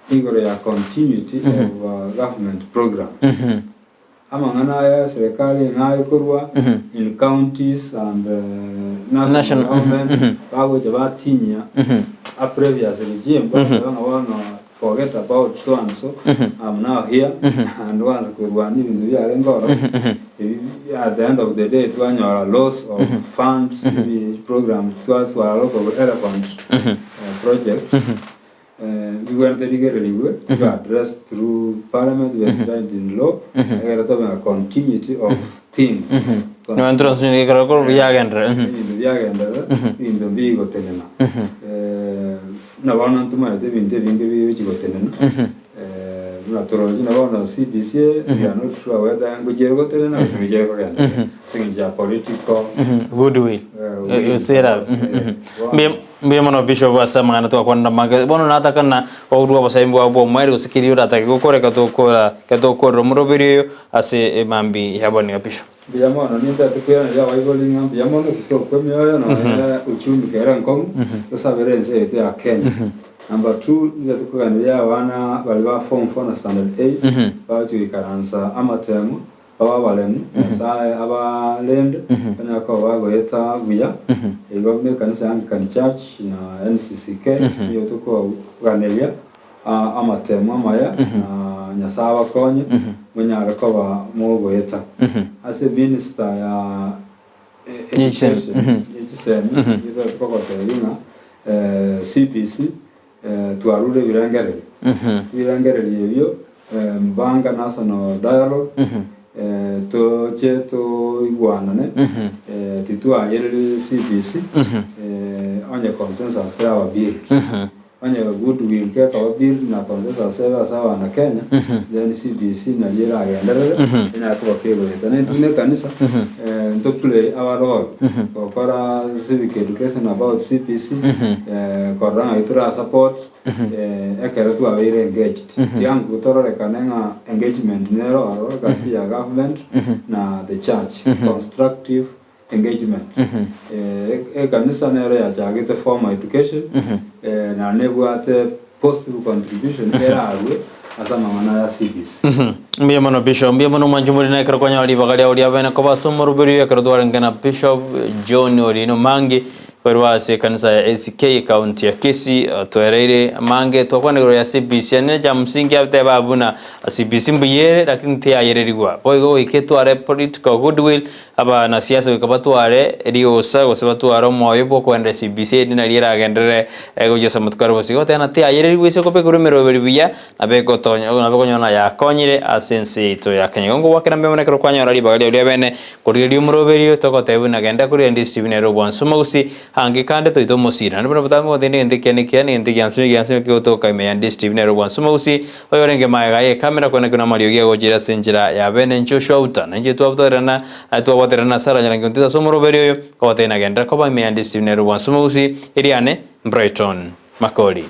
Speaker 2: igoro ya continuity of government programs. Amang'ana aya serikali ng'a ekorwa in counties and national government bagocha batinyia a previous regime bateba ng'a bono. Forget about so and so, I'm now here and once korwania ebinto biarenge ororo, ebi at the end of the day twanyora loss of funds, ebi programs twatwara lot of elephant projects bibwenerete rigererigwe bibe addressed through parliament bibe enshrined in law egere tobe na continuity of things. Ebinto biagenderera, ebinto mbigotenena. Buna bono ntomaete ebinto ebinge bigochia gotenena, buna toroche buna bono CBC we are not sure whether ngochia ere gotenena gose ngochia ere kogenderera ase eng'encho ya political
Speaker 1: Goodwill.
Speaker 2: will
Speaker 1: Sera.
Speaker 2: bono.
Speaker 1: Mbuya mono Bishop ase amang'ana twakwanera amange. Bono nataka na ourwe obosaimi bwao bwa omweri gose keria oratake gokora ekero togokora ekero togokorera omoroberi oyo ase emambi ya bono iga Bishop.
Speaker 2: Mbuya mono, nintete koiraneria abaibori ng'a mbuya mono, titokwa emioyo nonya uchumi kere enkong'u, tosabere ense yaito ya Kenya. Number two, nintete koganeria abana baria ba form four na standard eight, bagochia goikaransa amatemo, babe abaremu, Nyasaye abarende, banyare koba bagoeta buya. Igo buna ekanisa ya Anglican Church na NCCK, nigo tokoganeria amatemo amaya, na Nyasae abakonye, monyare koba mogoeta. Ase minister ya education, ye chisemi, nigo togotebia ng'a CBC twarure ebirengererio. Ebirengererio ebio mbanga national dialogue, toche toigwanane, titwayereria CBC, onye consensus teraba built. Onye goodwill gekaba built na consensus ebe ase abana Kenya, then CBC nario eragenderere, enyare koba kegoeta. Na intwe buna ekanisa, nto play our role gokora civic education about CBC, korora ng'aki tora support ekero twabeire engaged. Tiango tororekane ng'a engagement nero ororo gati ya government na the church, constructive engagement. Ekanisa nero yachagete formal education na nebwate positive contribution erarwe ase amang'ana aya CBC.
Speaker 1: Mbuya mono Bishop, mbuya mono mwanche omorina ekero kwanyora ribaga riao ria bene koba ase omoroberi oyo ekero twarenge na Bishop John Orino Mangi korwa ase ekanisa ya ACK ekaunti ya Kisii otwereire amange twakwana igoro ya CBC ane cha msingi ateba buna CBC mbuya ere lakini tiyayererigwa boigo goika etware political goodwill Abanasiasa goika batware rigosa gose batware omoyo bw'okoenda CBC erinde nario eragenderere gochia ase amatuko are bosio. Goteba ng'a tiyayererigwe ase okobekerwa emeroberi buya, nabo egotonya nabo okonyora ng'a yakonyire ase ense yaito ya Kenya. Igo ngogwakera mbuya mono ekero kwanyora ribaga riago ria bene korigereria omoroberi oyo togotebia buna genda koria rende Stephen ere obwansu omogusii ange kande toite omosira. Naende buna botambe goteba negento ekiya nekiya negento egiansu negiansu kegotoka ime ya Ndii Stephen ere obwansu omogusii Oyorenge magega y'ekamera kwenekio namariogi agochire ase enchera ya bene Joshua Uta, na inche twabwaterana twabwaterana na Sarah Nyarangi Ontita ase omoroberi oyo, ogotebia nagenderera koba ime ya Ndii nere obwansu omogusii, eriane Brighton Makori.